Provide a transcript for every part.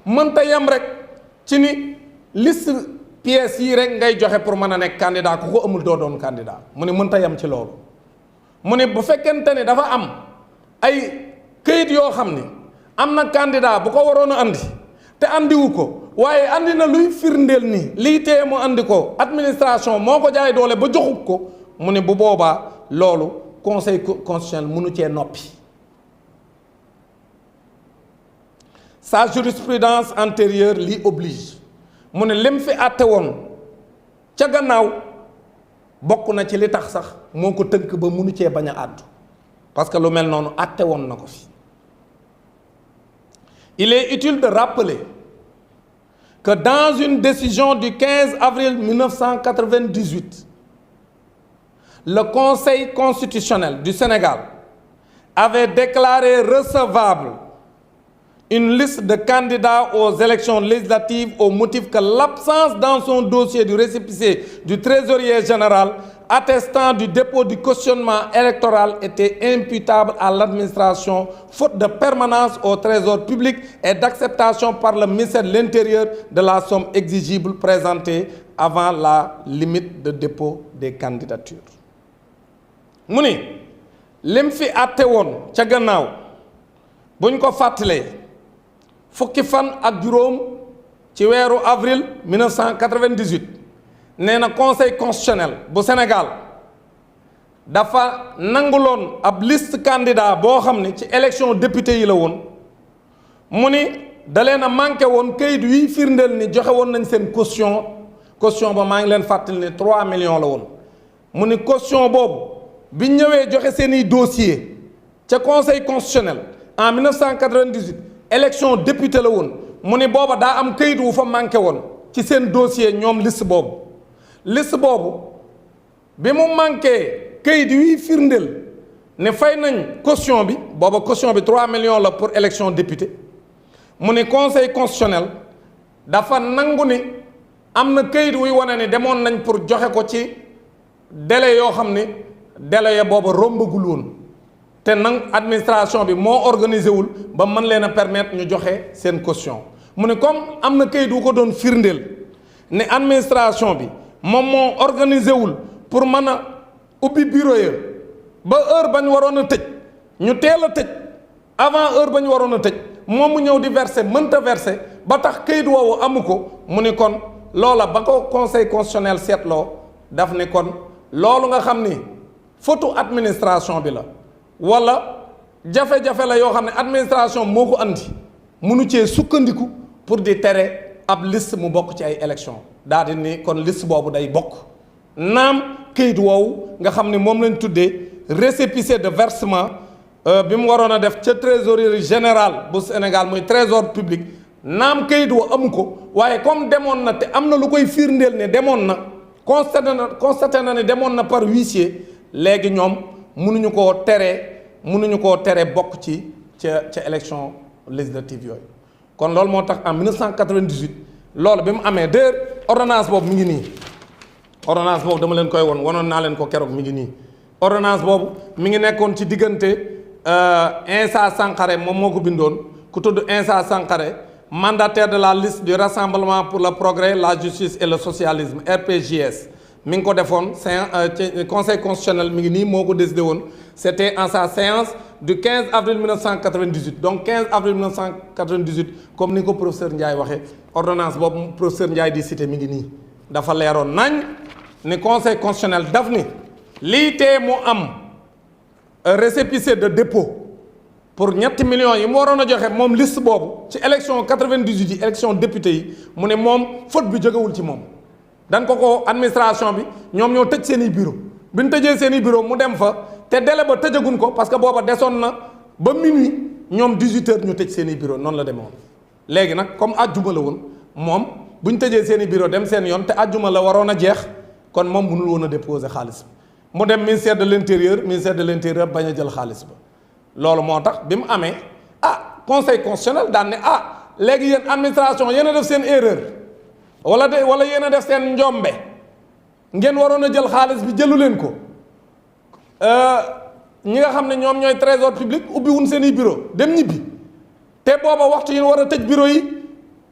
mënta yem rek ci ni liste pièces yi rek ngay joxe pour mën a nekk candidat ku ko amul doo doon candidat mu ne mënta yem ci loolu mu ne bu fekkente ni dafa am ay këyit yoo xam ni am na candidat bu ko waroon a andi te andiwu ko waaye andi na luy firndeel ni lii tee mu andi ko administration moo ko jaay doole ba joxu ko mu ne bu boobaa loolu conseil constitutionnel mënu cee noppi. Sa jurisprudence antérieure l'y oblige mu ne lim fi àtte woon ca gannaaw bokk na ci li tax sax moo ko tënk ba mënu cee bañ a àddu parce que lu mel noonu àtte woon na ko fi. Il est utile de rappeler que dans une décision du 15 avril 1998, le Conseil constitutionnel du Sénégal avait déclaré recevable une liste de candidats aux élections législatives au motif que l'absence dans son dossier du récépissé du trésorier général attestant du dépôt du cautionnement électoral était imputable à l'administration faute de permanence au trésor public et d'acceptation par le ministère de l'Intérieur de la somme exigible présentée avant la limite de dépôt des candidatures. mu ni lim fi àtte woon ca gannaaw buñ ko fàttalee fukki fan ak juróom ci weeru avril 1998 nee na conseil constitutionnel bu Sénégal dafa nanguloon ab liste candidat boo xam ne ci élection député yi la woon mu ni da leen a manqué woon kayit wi firndeel ni joxe woon nañ seen caution ba maa ngi leen fàttali ne 3 millions la woon mu ni caution boobu bi ñëwee joxe seeni dossier ca conseil constitutionnel en 1998 élection député la woon mu ni booba daa am kayit wu fa manqué woon ci seen dossier ñoom liste boobu bi mu manqué kayit yuy firndeel ne fay nañ caution bi booba caution bi 3 millions la pour élection député mu ni conseil constitutionnel dafa nangu ni am na kayit wuy wane ni demoon nañ pour joxe ko ci délai yoo xam ni délai ya booba rombagul woon te nag administration bi moo organisé wul ba mën leen a permettre ñu joxe seen caution mu ne comme am na kayit wu ko doon firndeel ne administration bi moom moo organisé wul pour mën a ubbi bureau ya ba heure ba ñu waroon a tëj ñu teel a tëj avant heure ba ñu waroon a tëj moom mu ñëw di verser mënta verser ba tax kayit woowu amu ko mu ni kon loola ba ko conseil constitutionnel seetloo daf ni kon loolu nga xam ni faute administration bi la wala jafe-jafe la yoo xam ne administration moo ko andi munu cee sukkandiku pour di tere ab liste mu bokk ci ay élection daal di ni kon liste boobu day bokk naam kayit woowu nga xam ne moom lañ tuddee récépissé de versement bi mu waroon a def ca trésorier général bu Sénégal muy trésor public naam kayit woo amu ko waaye comme demoon na te am na lu koy firndeel ne demoon na constaté na ne demoon na par huissier léegi ñoom mënuñu koo tere bokk ci ca élection législative yooyu kon loolu moo tax en 1998 loolu bi mu amee d'ailleurs ordonnance boobu mi ngi nii ordonnance boobu dama leen koy wonoon naa leen ko keroog mi ngi nii ordonnance boobu mi ngi nekkoon ci diggante Insa Sankaré moom moo ko bindoon ku tudd Insa Sankaré mandataire de la liste du Rassemblement pour le progrès la justice et le socialisme RPJS mi ngi ko defoon ci conseil constitutionnel mi ngi nii moo ko décidé woon c'était en sa séance du 15 avril 1998 donc 15 avril 1998 comme ni ko professeur Ndiaye waxee ordonnance boobu professeur Ndiaye di cité mi ngi nii dafa leeroon nañ ni conseil constitutionnel daf ni lii tee mu am récépissé de dépôt pour ñetti millions yi mu waroon a joxe moom liste boobu ci élection 98 yi élection député yi mu ne moom faute bi jógewul ci moom dan ko administration bi ñoom ñoo tëj seen i bureau bi ñu tëjee seen i bureau mu dem fa te délai ba tëjagun ko parce que booba desoon na ba minuit ñoom 18h ñu tëj seen i bureau noonu la demoon léegi nag comme àjjuma la woon moom bu ñu tëjee seen i bureau dem seen yoon te àjjuma la waroon a jeex kon moom mënul woon a déposer xaalis bi mu dem ministère de l'intérieur bañ a jël xaalis ba loolu moo tax bi mu amee conseil constitutionnel daan ne léegi yéen administration yéen a def seen erreur wala yéen a def seen njombe ngeen waroon a jël xaalis bi jëlu leen ko ñi nga xam ne ñoom ñooy trésor public ubbi wuñ seen i bureau dem ñibbi te booba waxtu yi war a tëj bureau yi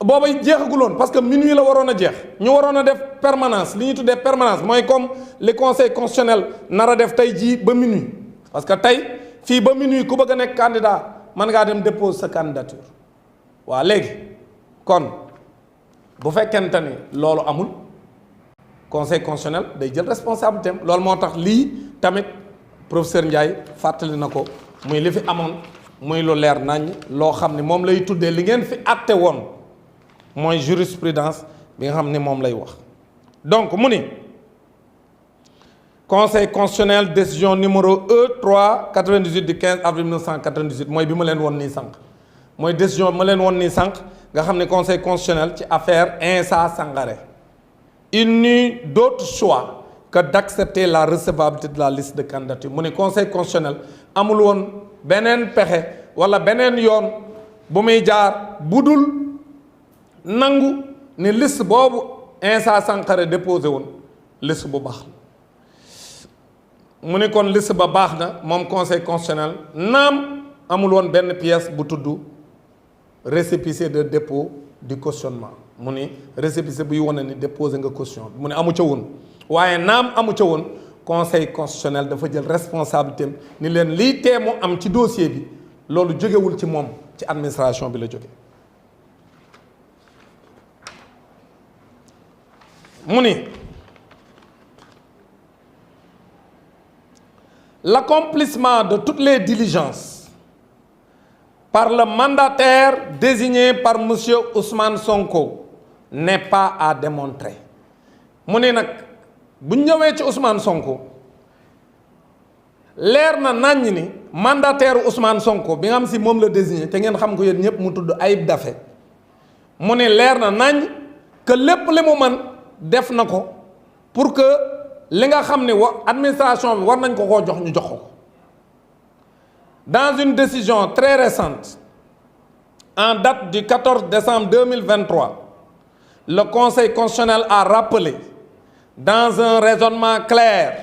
booba jeexaguloon parce que minuit la waroon a jeex ñu waroon a def permanence li ñu tuddee permanence mooy comme le conseil constitutionnel nar a def tey jii ba minuit parce que tey fii ba minuit ku bëgg a nekk candidat mën ngaa dem déposer sa candidature waa léegi kon bu fekkente ni loolu amul conseil constitutionnel day jël responsabilité am loolu moo tax lii tamit professeur Ndiaye fàttali na ko muy li fi amoon muy lu leer nañ loo xam ne moom lay tuddee li ngeen fi àtte woon mooy jurisprudence bi nga xam ne moom lay wax. donc mu ni conseil constitutionnel décision numéro E3 98 du 15 avril 1998 mooy bi ma leen woon nii sànq mooy décision bi ma leen woon nii sànq nga xam ne conseil constitutionnel ci affaire Insa Sangaré il n'eut d'autre choix que d'accepter la recevabilité de la liste de candidature mu ne conseil constitutionnel amul woon beneen pexe wala beneen yoon bu muy jaar budul nangu ni liste boobu Insa Sangaré déposé woon liste bu baax la mu ne kon liste ba baax na moom conseil constitutionnel naam amul woon benn pièce bu tudd récépissé de dépôt du cautionnement mu ni récépissé buy wane ni déposé nga caution mu ne amu ca woon waaye naam amu ca woon conseil constitutionnel dafa jël responsabilité am ni leen lii tee mu am ci dossier bi loolu jógewul ci moom ci administration bi la jóge mu ni l'accomplissement de toutes les diligences par le mandataire désigné par monsieur Ousmane Sonko n'est pas à démontrer mu ne nag bu ñëwee ci Ousmane Sonko leer na naññ ni mandataire Ousmane Sonko bi nga xam si moom la désigné te ngeen xam ko yéen ñëpp mu tudd Ayib Daffé mu ne leer na naññ que lépp li mu mën def na ko pour que li nga xam ne administration bi war nañ ko koo jox ñu jox ko. Dans une décision très récente, en date du 14 décembre 2023, le Conseil constitutionnel a rappelé, dans un raisonnement clair,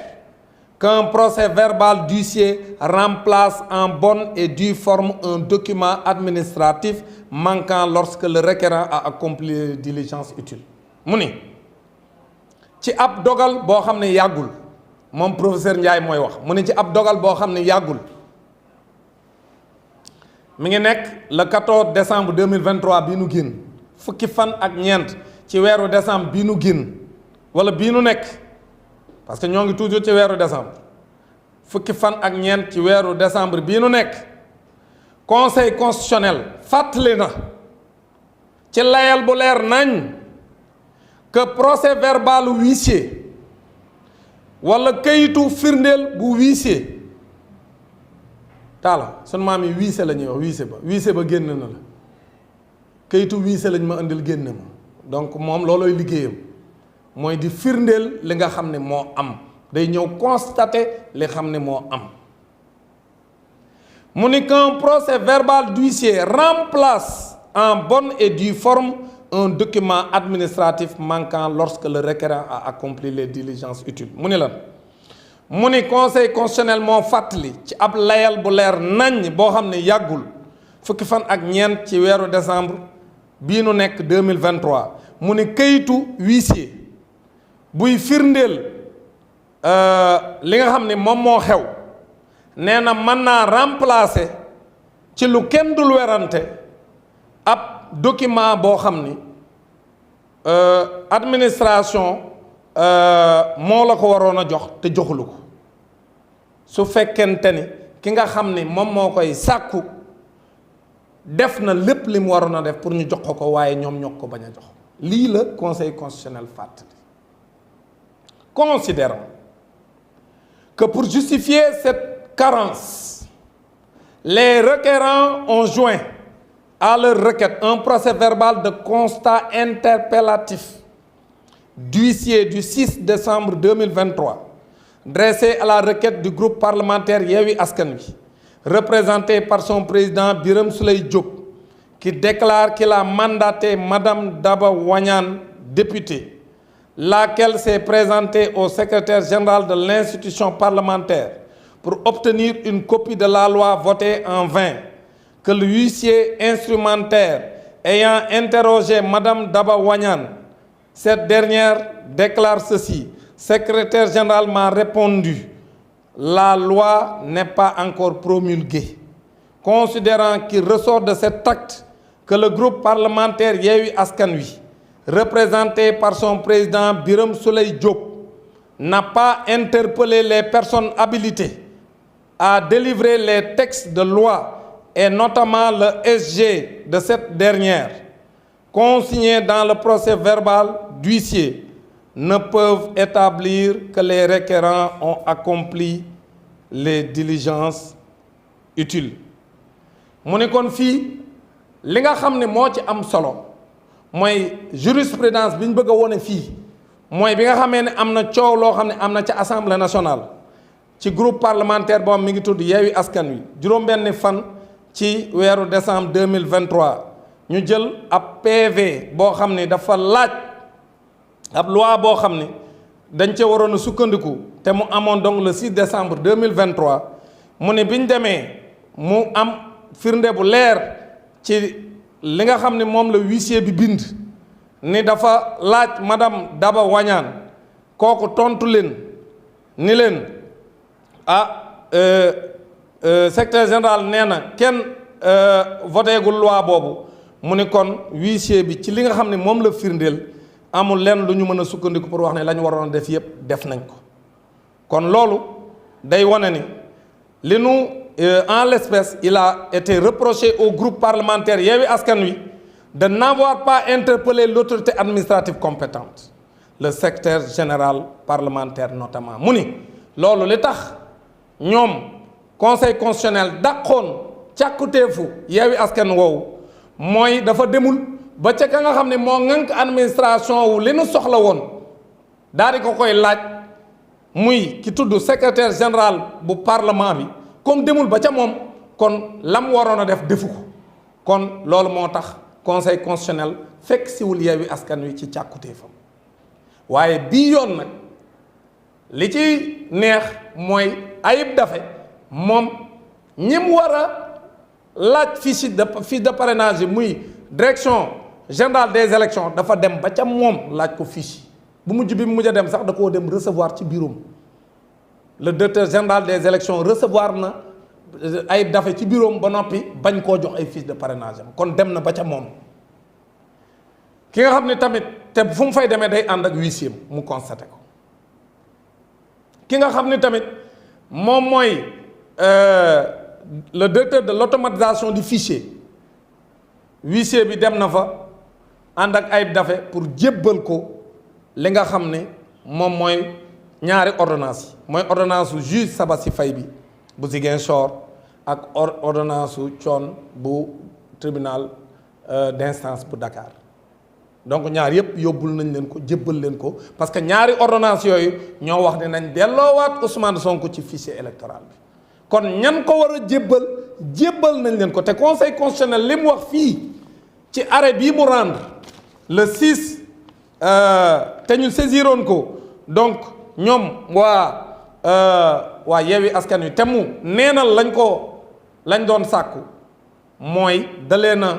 qu'un procès verbal d'huissier remplace en bonne et due forme un document administratif manquant lorsque le requérant a accompli les diligences utiles. mu ni ci ab dogal boo xam ne yàggul moom professeur Ndiaye mooy wax mu ni ci ab dogal boo xam ne yàggul mi ngi nekk le 14 décembre 2023 bii nu génn fukki fan ak ñeent ci weeru décembre bii nu génn wala bii nu nekk parce que ñoo ngi toujours ci weeru décembre fukki fan ak ñeent ci weeru décembre bii nu nekk conseil constitutionnel fàttali na ci layal bu leer nañ que procès verbal huissier wala kayitu firndeel bu huissier taala sunu maam yi huissier la ñuy wax huissier ba génn na la kayitu huissier lañ ma indil génn ma donc moom loolooy liggéeyam mooy di firndeel li nga xam ne moo am day ñëw constater li xam ne moo am mu ni qu'un procès verbal d'huissier remplace en bonne et due forme un document administratif manquant lorsque le requérant a accompli les diligences utiles mu ni lan mu ni conseil constitutionnel moo fàttali ci ab layal bu leer nañ boo xam ne yàggul fukki fan ak ñeent ci weeru décembre bii nu nekk 2023 mu ni kayitu huissier buy firndeel li nga xam ne moom moo xew nee na mën naa remplacer ci lu kenn dul werante ab document boo xam ni administration moo la ko waroon a jox te joxulu ko su fekkente ni ki nga xam ni moom moo koy sàkku def na lépp li mu waroon a def pour ñu jox ko waaye ñoom ñoo ko bañ a jox lii la conseil constitutionnel fàttali. Considérant que pour justifier cette carence les requérants ont joint à leur requête un procès verbal de constat interpellatif d'huissier du 6 décembre 2023 dressé à la requête du groupe parlementaire Yewwi Askan Wi représenté par son président Birame Souleye Diop qui déclare qu'il a mandaté Madame Daba Wagnane, députée, laquelle s'est présentée au secrétaire général de l'institution parlementaire pour obtenir une copie de la loi votée en vain que le huissier instrumentaire ayant interrogé Madame Daba Wanyan, cette dernière déclare ceci: secrétaire général m'a répondu, la loi n'est pas encore promulguée. Considérant qu'il ressort de cet acte que le groupe parlementaire Yewwi Askan Wi, représenté par son président Birame Souleye Diop, n'a pas interpellé les personnes habilitées à délivrer les textes de loi et notamment le SG de cette dernière, consignés dans le procès verbal d'huissier, ne peuvent établir que les requérants ont accompli les diligences utiles. mu ne kon fii li nga xam ne moo ci am solo mooy jurisprudence bi ñu bëgg a wone fii mooy bi nga xamee ne am na coow loo xam ne am na ca assemblée nationale ci groupe parlementaire boobu mi ngi tudd Yewwi Askan Wi juróom-benni fan ci weeru décembre 2023 ñu jël ab PV boo xam ne dafa laaj ab loi boo xam ne dañ ca waroon a sukkandiku te mu amoon donc le 6 décembre 2023 mu ne bi ñu demee mu am firnde bu leer ci li nga xam ne moom la huissier bi bind ni dafa laaj madame Daba Wanyan kooku tontu leen ni leen secrétaire général nee na kenn voteegul loi boobu mu ni kon huissier bi ci li nga xam ne moom la firndeel amul lenn lu ñu mën a sukkandiku pour wax ne la ñu waroon a def yépp def nañ ko kon loolu day wane ni li nu en l'espèce il a été reproché au groupe parlementaire Yewwi Askan Wi de n'avoir pas interpellé l'autorité administrative compétente le secrétaire général parlementaire notamment mu ni loolu li tax ñoom conseil constitutionnel dàqoon càkkutéefu Yewwi Askan woowu mooy dafa demul ba ca ka nga xam ne moo ŋànk administration wu li nu soxla woon daal di ko koy laaj muy ki tudd secrétaire général bu parlement bi comme demul ba ca moom kon lam waroon a def defu ko kon loolu moo tax conseil constitutionnel fekk siwul Yewwi Askan Wi ci càkkutéefam waaye bii yoon nag li ci neex mooy Ayib Daffé moom ñim war a laaj fiche de parrainage yi muy direction générale des élections dafa dem ba ca moom laaj ko fiche bu mujj bi mu mujj a dem sax da koo dem recevoir ci bureau le directeur général des élections recevoir na Ayib Daffé ci bureau ba noppi bañ koo jox ay fiche de parrainage am kon dem na ba ca moom ki nga xam ne tamit te fu mu fay demee day ànd ak huissier mu constaté ko ki nga xam ne tamit moom mooy le directeur de l'automatisation du fichier huissier bi dem na fa ànd ak Ayib Daffé pour jébbal ko li nga xam ne moom mooy ñaari ordonnance yi mooy ordonnance su juge Sabassi Faye bi bu Ziguinchor ak ordonnance su Thione bu tribunal d'instance bu Dakar donc ñaar yëpp yóbbul nañ leen ko jébbal leen ko parce que ñaari ordonnance yooyu ñoo wax ne nañ delloowaat Ousmane Sonko ci fichier électoral bi kon ñan ko war a jébbal nañ leen ko te conseil constitutionnel li mu wax fii ci arrêt bii mu rendre le 6 te ñu saisiroon ko donc ñoom waa Yewwi Askan Wi te mu neenal lañ doon sàkku mooy dalee na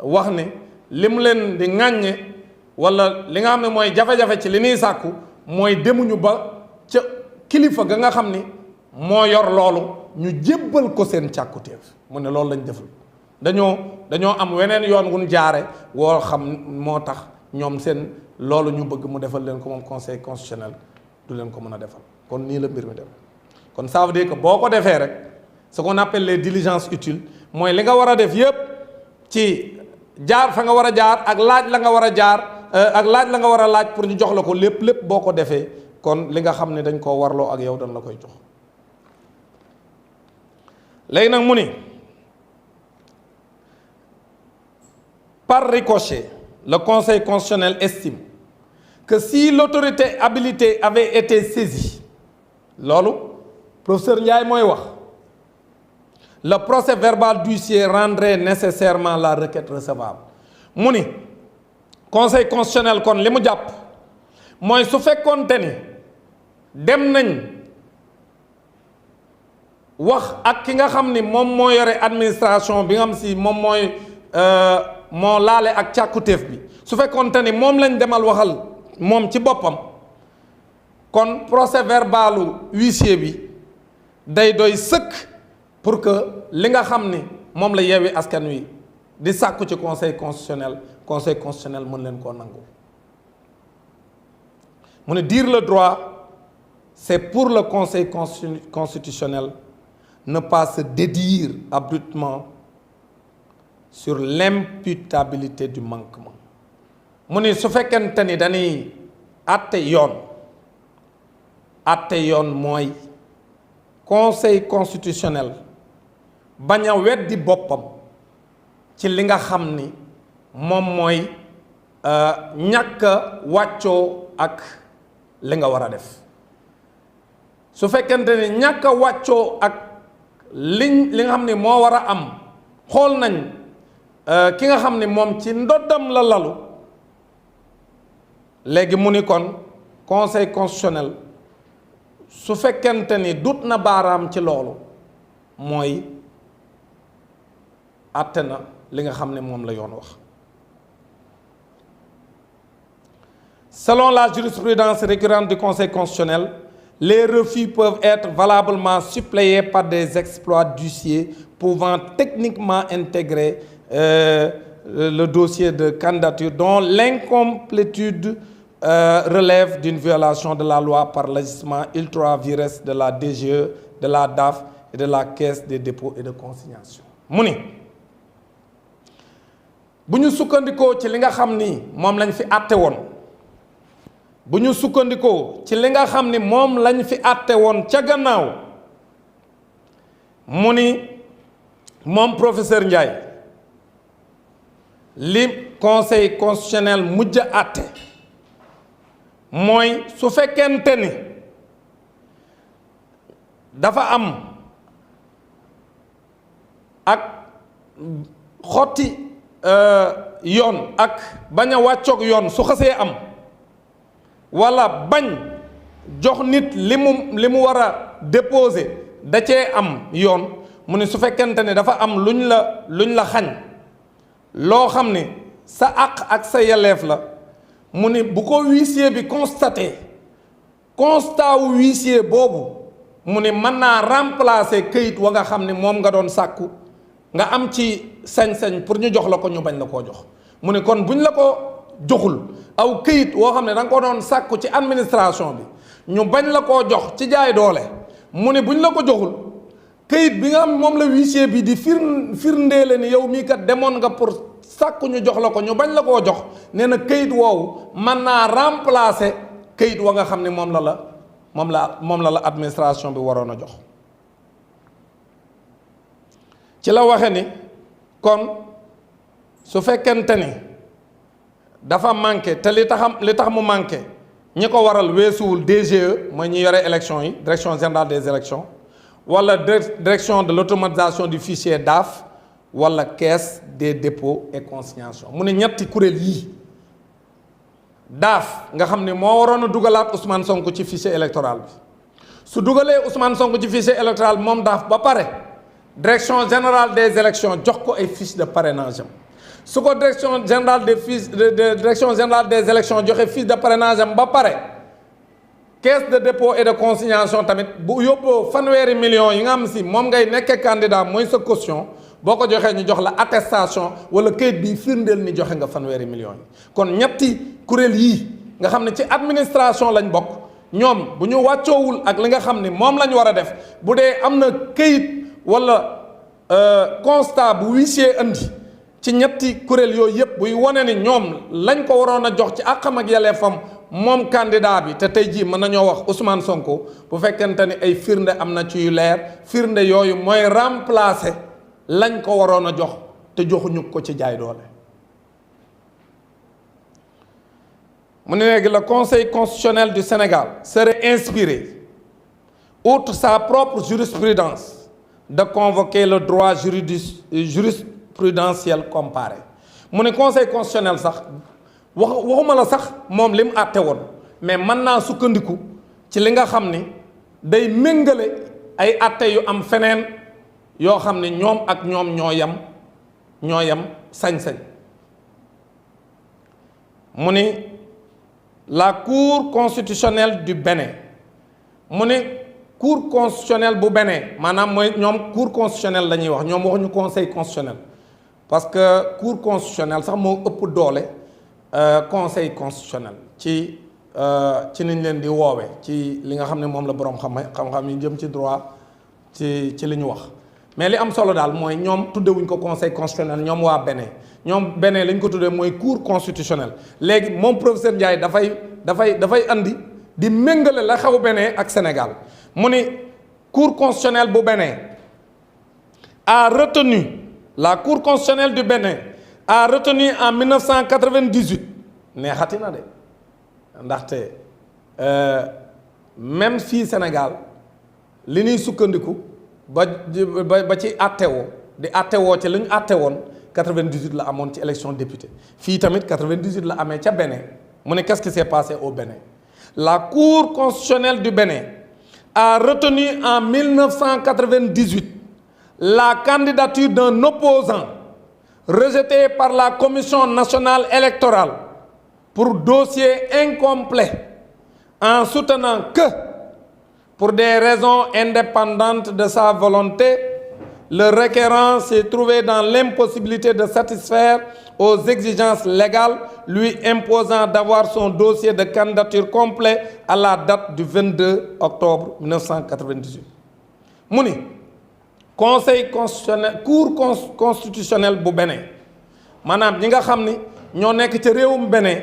wax ne li mu leen di ŋàññe wala li nga xam ne mooy jafe-jafe ci li ñuy sàkku mooy demuñu ba ca kilifa ga nga xam ni moo yor loolu ñu jébbal ko seen càkkutéef mu ne loolu lañ deful dañoo am weneen yoon wun jaare woo xam moo tax ñoom seen loolu ñu bëgg mu defal leen ko moom conseil constitutionnel du leen ko mën a defal kon nii la mbir mi dem kon ça veut dire que boo ko defee rek ce qu'on appelle les diligences utiles mooy li nga war a def yépp ci jaar fa nga war a jaar ak laaj la nga war a jaar ak laaj la nga war a laaj pour ñu jox la ko lépp boo ko defee kon li nga xam ne dañ koo warloo ak yow dañ la koy jox léegi nag mu ni par ricochet le conseil constitutionnel estime que si l'autorité habilitée avait été saisie loolu professeur Ndiaye mooy wax le procès verbal d'huissier rendrait nécessairement la requête recevable mu ni conseil constitutionnel kon li mu jàpp mooy su fekkoonte ni dem nañ wax ak ki nga xam ni moom moo yore administration bi nga xam si moom mooy moo laale ak càkkutéef bi su fekkoonte ni moom lañ demal waxal moom ci boppam kon procès verbalu huissier bi day doy sëkk pour que li nga xam ni moom la Yewwi Askan Wi di sàkku ci conseil constitutionnel mën leen koo nangu mu ne dire le droit c'est pour le conseil constitutionnel ne pas se dédire abruptement sur l'imputabilité du manquement mu ni su fekkente ni dañuy àtte yoon mooy conseil constitutionnel bañ a weddi boppam ci li nga xam ni moom mooy ñàkk a wàccoo ak li nga war a def su fekkente ni ñàkk a wàccoo ak li nga xam ni moo war a am xool nañ ki nga xam ni moom ci ndoddam la lalu léegi mu ni kon conseil constitutionnel su fekkente ni dut na baaraam ci loolu mooy àtte na li nga xam ne moom la yoon wax. Selon la jurisprudence récurrente du Conseil constitutionnel, les refus peuvent être valablement suppléés par des exploits d'huissier pouvant techniquement intégrer le dossier de candidature dont l'incomplétude relève d'une violation de la loi par l'agissement ultra vires de la DGE, de la DAF et de la Caisse des dépôts et de consignation. mu ni bu ñu sukkandikoo ci li nga xam ni moom lañ fi àtte woon bu ñu sukkandikoo ci li nga xam ni moom lañ fi àtte woon ca gannaaw mu ni moom professeur Ndiaye li conseil constitutionnel mujj a àtte mooy su fekkente ni dafa am ak xotti yoon ak bañ a wàccoog yoon su xasee am walla bañ jox nit li mu war a déposer da cee am yoon mu ne su fekkente ne dafa am luñ la xañ loo xam ne sa àq ak sa yelleef la mu ne bu ko huissier bi constaté constat wu huissier boobu mu ne mën naa remplacer këyit wa nga xam ne moom nga doon sàkku nga am ci sañ-sañ pour ñu jox la ko ñu bañ la koo jox mu ne kon buñ la ko joxul aw këyit woo xam ne da nga ko doon sàkku ci administration bi ñu bañ la koo jox ci jaay doole mu ne buñ la ko joxul këyit bi nga xam moom la huissier bi di firndeele ni yow mii kat demoon nga pour sàkku ñu jox la ko ñu bañ la koo jox nee na këyit woowu mën naa remplacer këyit wa nga xam ne moom la administration bi waroon a jox ci la waxe ni kon su fekkente ni dafa manqué te li tax mu manqué ñi ko waral weesuwul DGE mooy ñi yore élection yi direction générale des élections wala direction de l'automatisation du fichier DAF wala caisse des dépôts et consignation mu ne ñetti kuréel yii DAF nga xam ne moo waroon a dugalaat Ousmane Sonko ci fichier électoral bi su dugalee Ousmane Sonko ci fichier électoral moom DAF ba pare direction générale des élections jox ko ay fiche de parrainage am su ko direction générale des élections joxe fiche de parrainage am ba pare caisse de dépôt et de consignation tamit bu yóbboo fanweeri millions yi nga xam si moom ngay nekkee candidat mooy sa caution boo ko joxee ñu jox la attestation wala kayit bi firndeel ni joxe nga fanweeri millions yi kon ñetti kuréel yii nga xam ne ci administration lañ bokk ñoom bu ñu wàccoowul ak li nga xam ne moom lañ war a def bu dee am na kayit wala constat bu huissier andi ci ñetti kuréel yooyu yëpp buy wane ni ñoom lañ ko waroon a jox ci àqam ak yelleefam moom candidat bi te tey jii mën nañoo wax Ousmane Sonko bu fekkente ni ay firnde am na ci yu leer firnde yooyu mooy remplacer lañ ko waroon a jox te joxuñu ko ci jaay doole. mu ne léegi le Conseil constitutionnel du Sénégal serait inspiré, outre sa propre jurisprudence, de convoquer le droit jurisprudentiel comparé mu ne conseil constitutionnel sax waxuma la sax moom li mu àtte woon mais mën naa sukkandiku ci li nga xam ni day méngale ay atte yu am feneen yoo xam ne ñoom ak ñoom ñoo yam sañ-sañ mu ni la cour constitutionnelle du Bénin mu ni cour constitutionnelle bu Bénin maanaam mooy ñoom cour constitutionnelle la ñuy wax ñoom waxuñu conseil constitutionnel parce que cour constitutionnelle sax moo ëpp doole conseil constitutionnel ci niñ leen di woowe ci li nga xam ne moom la boroom xam-xam yi jëm ci droit ci li ñu wax mais li am solo daal mooy ñoom tuddewuñ ko conseil constitutionnel ñoom waa Bénin ñoom Bénin lañ ko tuddee mooy cour constitutionnelle léegi moom professeur Ndiaye dafay andi di méngale la xew Bénin ak Sénégal mu ni cour constitutionnelle bu Bénin a retenu la cour constitutionnelle du Bénin a retenu en 1998 neexati na de ndaxte même fii Sénégal li ñuy sukkandiku ba ci attewoo di attewoo ci li ñu atte woon 98 la amoon ci élection député fii tamit 98 la amee ca Bénin mu ne qu'est-ce qui s'est passé au Bénin la cour constitutionnelle du Bénin a retenu en 1998 la candidature d'un opposant rejeté par la Commission nationale électorale pour dossier incomplet en soutenant que pour des raisons indépendantes de sa volonté, le requérant s'est trouvé dans l'impossibilité de satisfaire aux exigences légales lui imposant d'avoir son dossier de candidature complet à la date du 22 octobre 1998. mu ni conseil constitutionnel cour constitutionnelle bu Bénin maanaam ñi nga xam ni ñoo nekk ca réewum Bénin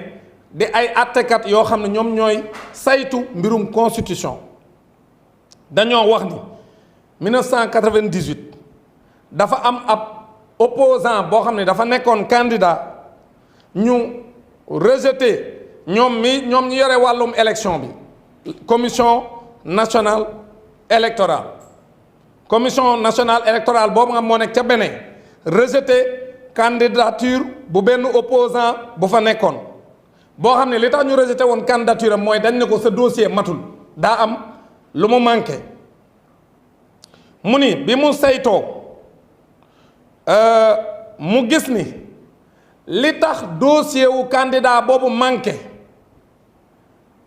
di ay attekat yoo xam ne ñoom ñooy saytu mbirum constitution dañoo wax ni 1998 dafa am ab opposant boo xam ne dafa nekkoon candidat ñu rejeté ñoom ñu yore wàllum élection bi commission nationale électorale boobu nga moo nekk ca Bénin rejeté candidature bu benn opposant bu fa nekkoon boo xam ne li tax ñu rejeté woon candidature am mooy dañ ne ko sa dossier matul daa am lu mu manqué mu ni bi mu saytoo mu gis ni li tax dossier wu candidat boobu manqué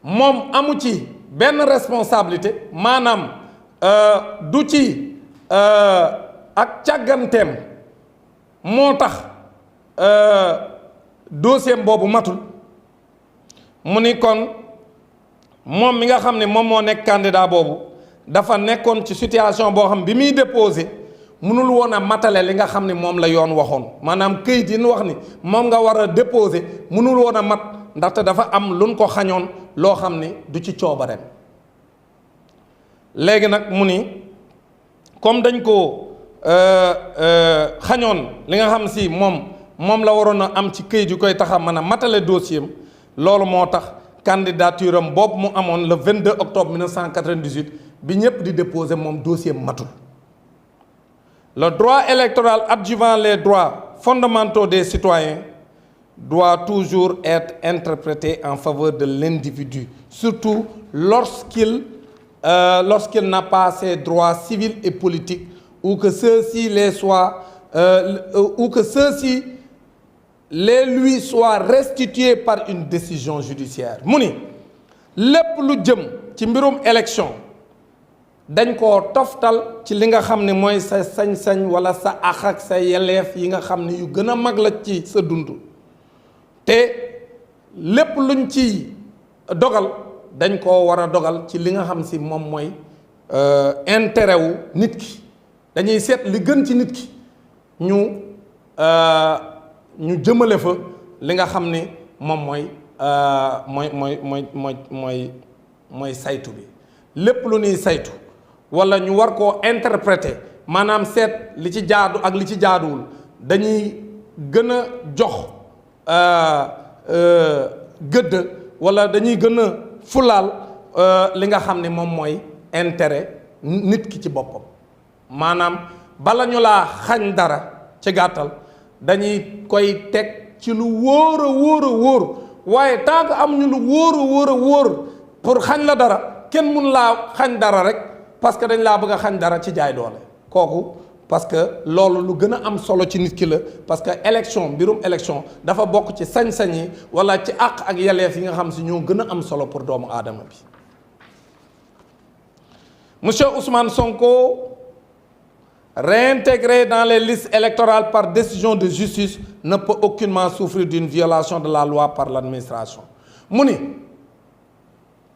moom amu ci benn responsabilité maanaam du ci ak càgganteem moo tax dossier boobu matul mu ni kon moom mi nga xam ne moom moo nekk candidat boobu dafa nekkoon ci situation boo xam bi muy déposé mënul woon a matale li nga xam ne moom la yoon waxoon maanaam këyit yi ñu wax ni moom nga war a déposé mënul woon a mat ndaxte dafa am luñ ko xañoon loo xam ni du ci coobareem léegi nag mu ni comme dañ ko xañoon li nga xam si moom la waroon a am ci këyit yu koy tax a mën a matale dossier am loolu moo tax candidature am boobu mu amoon le 22 octobre 1998 bi ñëpp di déposer moom dossier matul. Le droit électoral adjuvant les droits fondamentaux des citoyens doit toujours être interprété en faveur de l'individu, surtout lorsqu'il n'a pas ses droits civils et politiques ou que ceux-ci les lui soient restitués par une décision judiciaire. mu ni lépp lu jëm ci mbirum élection dañ koo toftal ci li nga xam ne mooy sa sañ-sañ wala sa àq ak sa yelleef yi nga xam ne yu gën a mag la ci sa dund te lépp luñ ci dogal dañ koo war a dogal ci li nga xam si moom mooy intérêt wu nit ki dañuy seet li gën ci nit ki ñu jëmale fa li nga xam ne moom mooy saytu bi lépp lu ñuy saytu wala ñu war koo interpréter maanaam seet li ci jaadu ak li ci jaaduwul dañuy gën a jox gëdd wala dañuy gën a fulaal li nga xam ne moom mooy intérêt nit ki ci boppam maanaam bala ñu laa xañ dara ci gàttal dañuy koy teg ci lu wóor a wóor waaye tant que am ñu lu wóor a wóor pour xañ la dara kenn mun laa xañ dara rek parce que dañ laa bëgg a xañ dara ci jaay doole kooku parce que loolu lu gën a am solo ci nit ki la parce que élection mbirum élection dafa bokk ci sañ-sañ yi wala ci àq ak yelleef yi nga xam si ñoo gën a am solo pour doomu aadama bi. Monsieur Ousmane Sonko, réintégré dans les listes électorales par décision de justice, ne peut aucunement souffrir d'une violation de la loi par l'administration. mu ni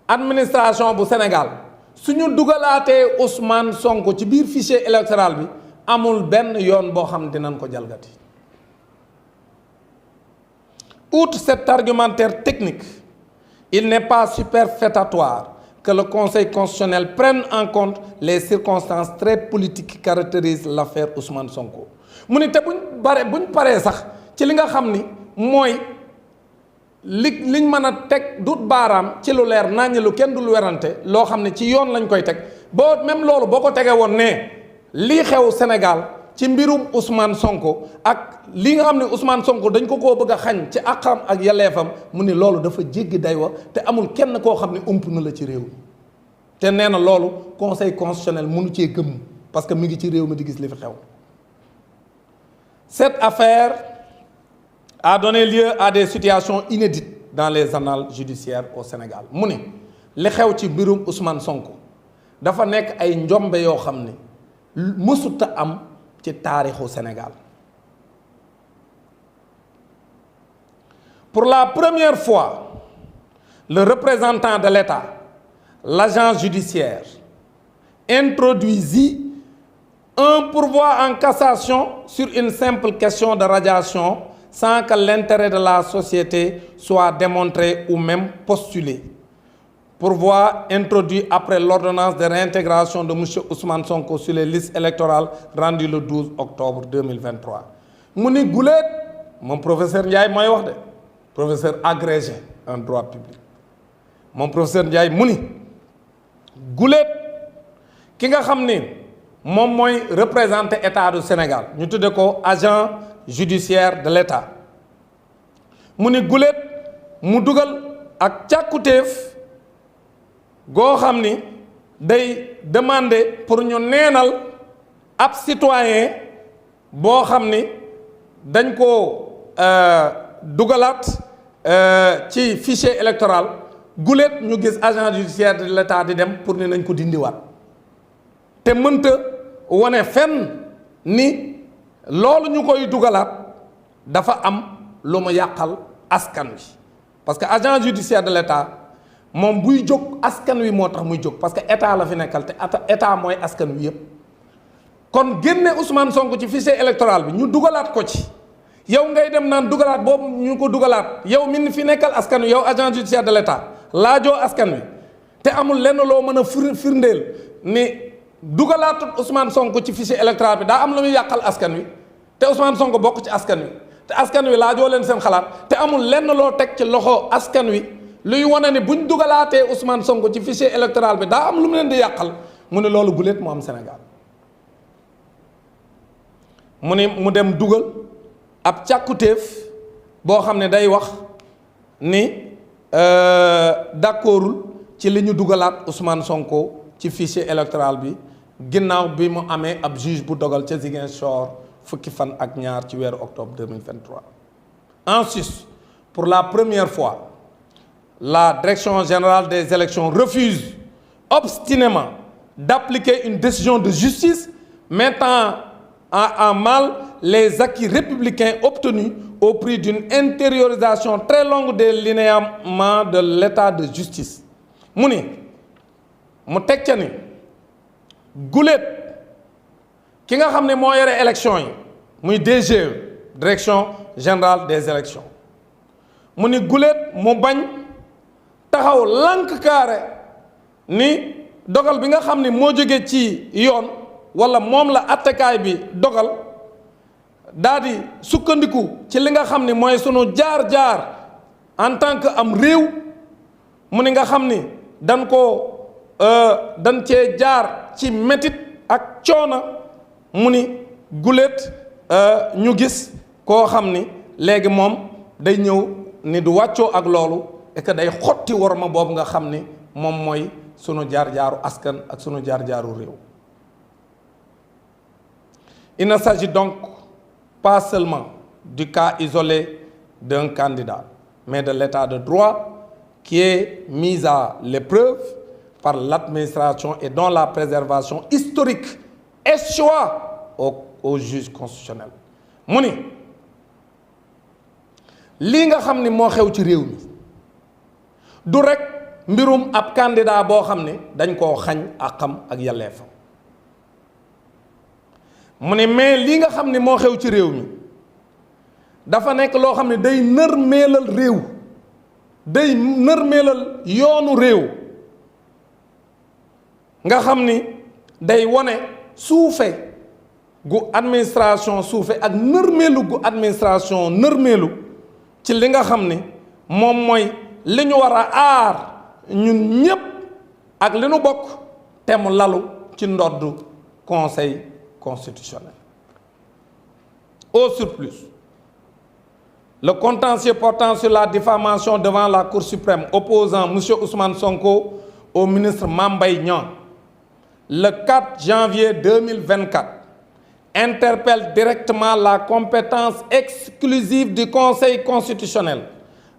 administration bu Sénégal suñu dugalaatee Ousmane Sonko ci biir fichier électoral bi amul benn yoon boo xam dinañ ko jalgati. Outre cet argumentaire technique, il n'est pas superfétatoire que le Conseil constitutionnel prenne en compte les circonstances très politiques qui caractérisent l'affaire Ousmane Sonko. mu ni te buñ paree sax ci li nga xam ni mooy liñ mën a teg dut baaraam ci lu leer naññ lu kenn dul werante loo xam ne ci yoon lañ koy teg boo même loolu boo ko tegee woon ne lii xew Sénégal ci mbirum Ousmane Sonko ak li nga xam ne Ousmane Sonko dañ ko koo bëgg a xañ ci àqam ak yelleefam mu ni loolu dafa jéggi daywa te amul kenn koo xam ne ëmp na la ci réew mi te nee na loolu conseil constitutionnel mënu cee gëm parce que mi ngi ci réew mi di gis li fi xew. Cette affaire a donné lieu à des situations inédites dans les annales judiciaires au Sénégal mu ni li xew ci mbirum Ousmane Sonko dafa nekk ay njombe yoo xam ne mësuta am ci taarixu Sénégal. Pour la première fois, le représentant de l'État, l'agent judiciaire, introduisit un pourvoi en cassation sur une simple question de radiation sans que l'intérêt de la société soit démontré ou même postulé. Pourvoi introduit après l'ordonnance de réintégration de M. Ousmane Sonko sur les listes électorales rendue le 12 octobre 2023. mu ni guléet moom professeur Ndiaye mooy wax de professeur agrégé en droit public moom professeur Ndiaye mu ni guléet ki nga xam ni moom mooy représenter état du Sénégal ñu tudde ko agent judiciaire de l'état mu ni guléet mu dugal ak càkkutéef goo xam ni day demander pour ñu neenal ab citoyen boo xam ni dañ koo dugalaat ci fichier électoral guléet ñu gis agent judiciaire de l'état di dem pour ni nañ ko dindiwaat te mënta wane fenn ni loolu ñu koy dugalaat dafa am lu mu yàqal askan wi parce que agent judiciaire de l'état moom buy jóg askan wi moo tax muy jóg parce que état la fi nekkal te état mooy askan wi yépp kon génne Ousmane Sonko ci fichier électoral bi ñu dugalaat ko ci yow ngay dem naan dugalaat boobu ñu ko dugalaat yow mi fi nekkal askan wi yow agent judiciaire de l'état laajoo askan wi te amul lenn loo mën a firndeel ni dugalaatut Ousmane Sonko ci fichier électoral bi daa am lu muy yàqal askan wi te Ousmane Sonko bokk ci askan wi te askan wi laajoo leen seen xalaat te amul lenn loo teg ci loxo askan wi luy wane ni buñ dugalaatee Ousmane Sonko ci fichier électoral bi daa am lu mu leen di yàqal mu ne loolu guléet mu am Sénégal mu ni mu dem dugal ab càkkutéef boo xam ne day wax ni d'accordul ci li ñu dugalaat Ousmane Sonko ci fichier électoral bi ginnaaw bi mu amee ab juge bu dogal ca Ziguinchor fukki fan ak ñaar ci weeru octobre 2023. En sus, pour la première fois, la Direction générale des élections refuse obstinément d'appliquer une décision de justice mettant en mal les acquis républicains obtenus au prix d'une intériorisation très longue des linéaments de l'état de justice. mu ni mu teg ca ni guléet ki nga xam ne moo yore élection yi muy DGE Direction générale des élections mu ni guléet mu bañ taxaw lànk kaare ni dogal bi nga xam ni moo jóge ci yoon wala moom la attekaay bi dogal daa di sukkandiku ci li nga xam ni mooy sunu jaar-jaar en tant que am réew mu ni nga xam ni dañ cee jaar ci métit ak coona mu ni guléet ñu gis koo xam ni léegi moom day ñëw ni du wàccoo ak loolu et que day xotti worma boobu nga xam ni moom mooy sunu jaar-jaaru askan ak sunu jaar-jaaru réew. Il ne s'agit donc pas seulement du cas isolé d'un candidat, mais de l'état de droit qui est mis à l'épreuve par l'administration et dont la préservation historique échoit au juge constitutionnel. mu ni lii nga xam ni moo xew ci réew mi du rekk mbirum ab candidat boo xam ne dañ koo xañ àqam ak yelleefam. mu ne mais lii nga xam ni moo xew ci réew mi dafa nekk loo xam ne day nërmeelal réew, day nërmeelal yoonu réew, nga xam ni day wone suufe gu administration suufe ak nërmeelu gu administration nërmeelu ci li nga xam ni moom mooy li ñu war a aar ñun ñépp ak li ñu bokk te mu lalu ci ndoddu conseil constitutionnel. Au surplus, le contentieux portant sur la diffamation devant la Cour suprême opposant M. Ousmane Sonko au ministre Mame Mbaye Niang le 4 janvier 2024 interpelle directement la compétence exclusive du Conseil constitutionnel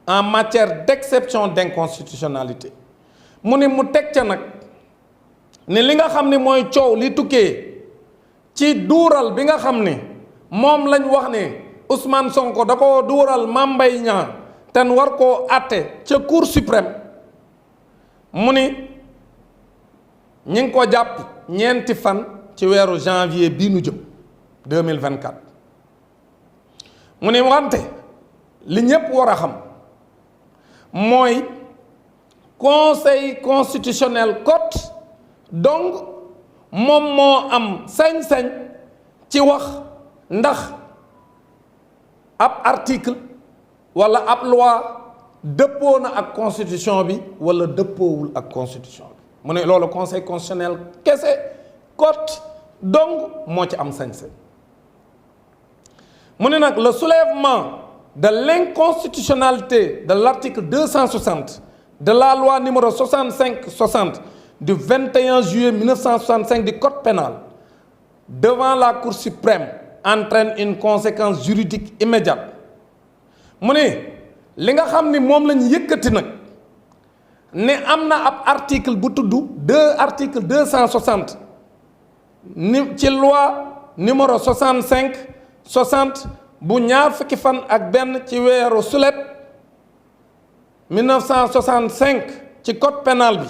en matière d'exception d'inconstitutionnalité. mu ni mu teg ca nag ni li nga xam ni mooy coow li tukkee ci duural bi nga xam ni moom lañ wax ne Ousmane Sonko da ko duural Mame Mbaye Niang te war koo àtte ca Cour suprême mu ni ñi ngi ko jàpp ñeenti fan ci weeru janvier bii nu jëm 2024. mu ni wante li ñépp war a xam mooy conseil constitutionnel cote donc moom moo am sañ-sañ ci wax ndax ab article walla ab loi dëppoo na ak constitution bi walla dëppoowul ak constitution bi. mu ne loolu conseil constitutionnel kese cote donc moo ci am sañ-sañ. mu ne nag le soulèvement de l'inconstitutionnalité de l'article 260 de la loi numéro 65-60 du 21 juillet 1965 du code pénal devant la Cour suprême entraîne une conséquence juridique immédiate. mu ne li nga xam ni moom lañu yëkkati nag ne am na ab article bu tudd article 260 ni ci loi numéro 65-60 bu ñaar fukki fan ak benn ci weeru sulet 1965 ci code pénal bi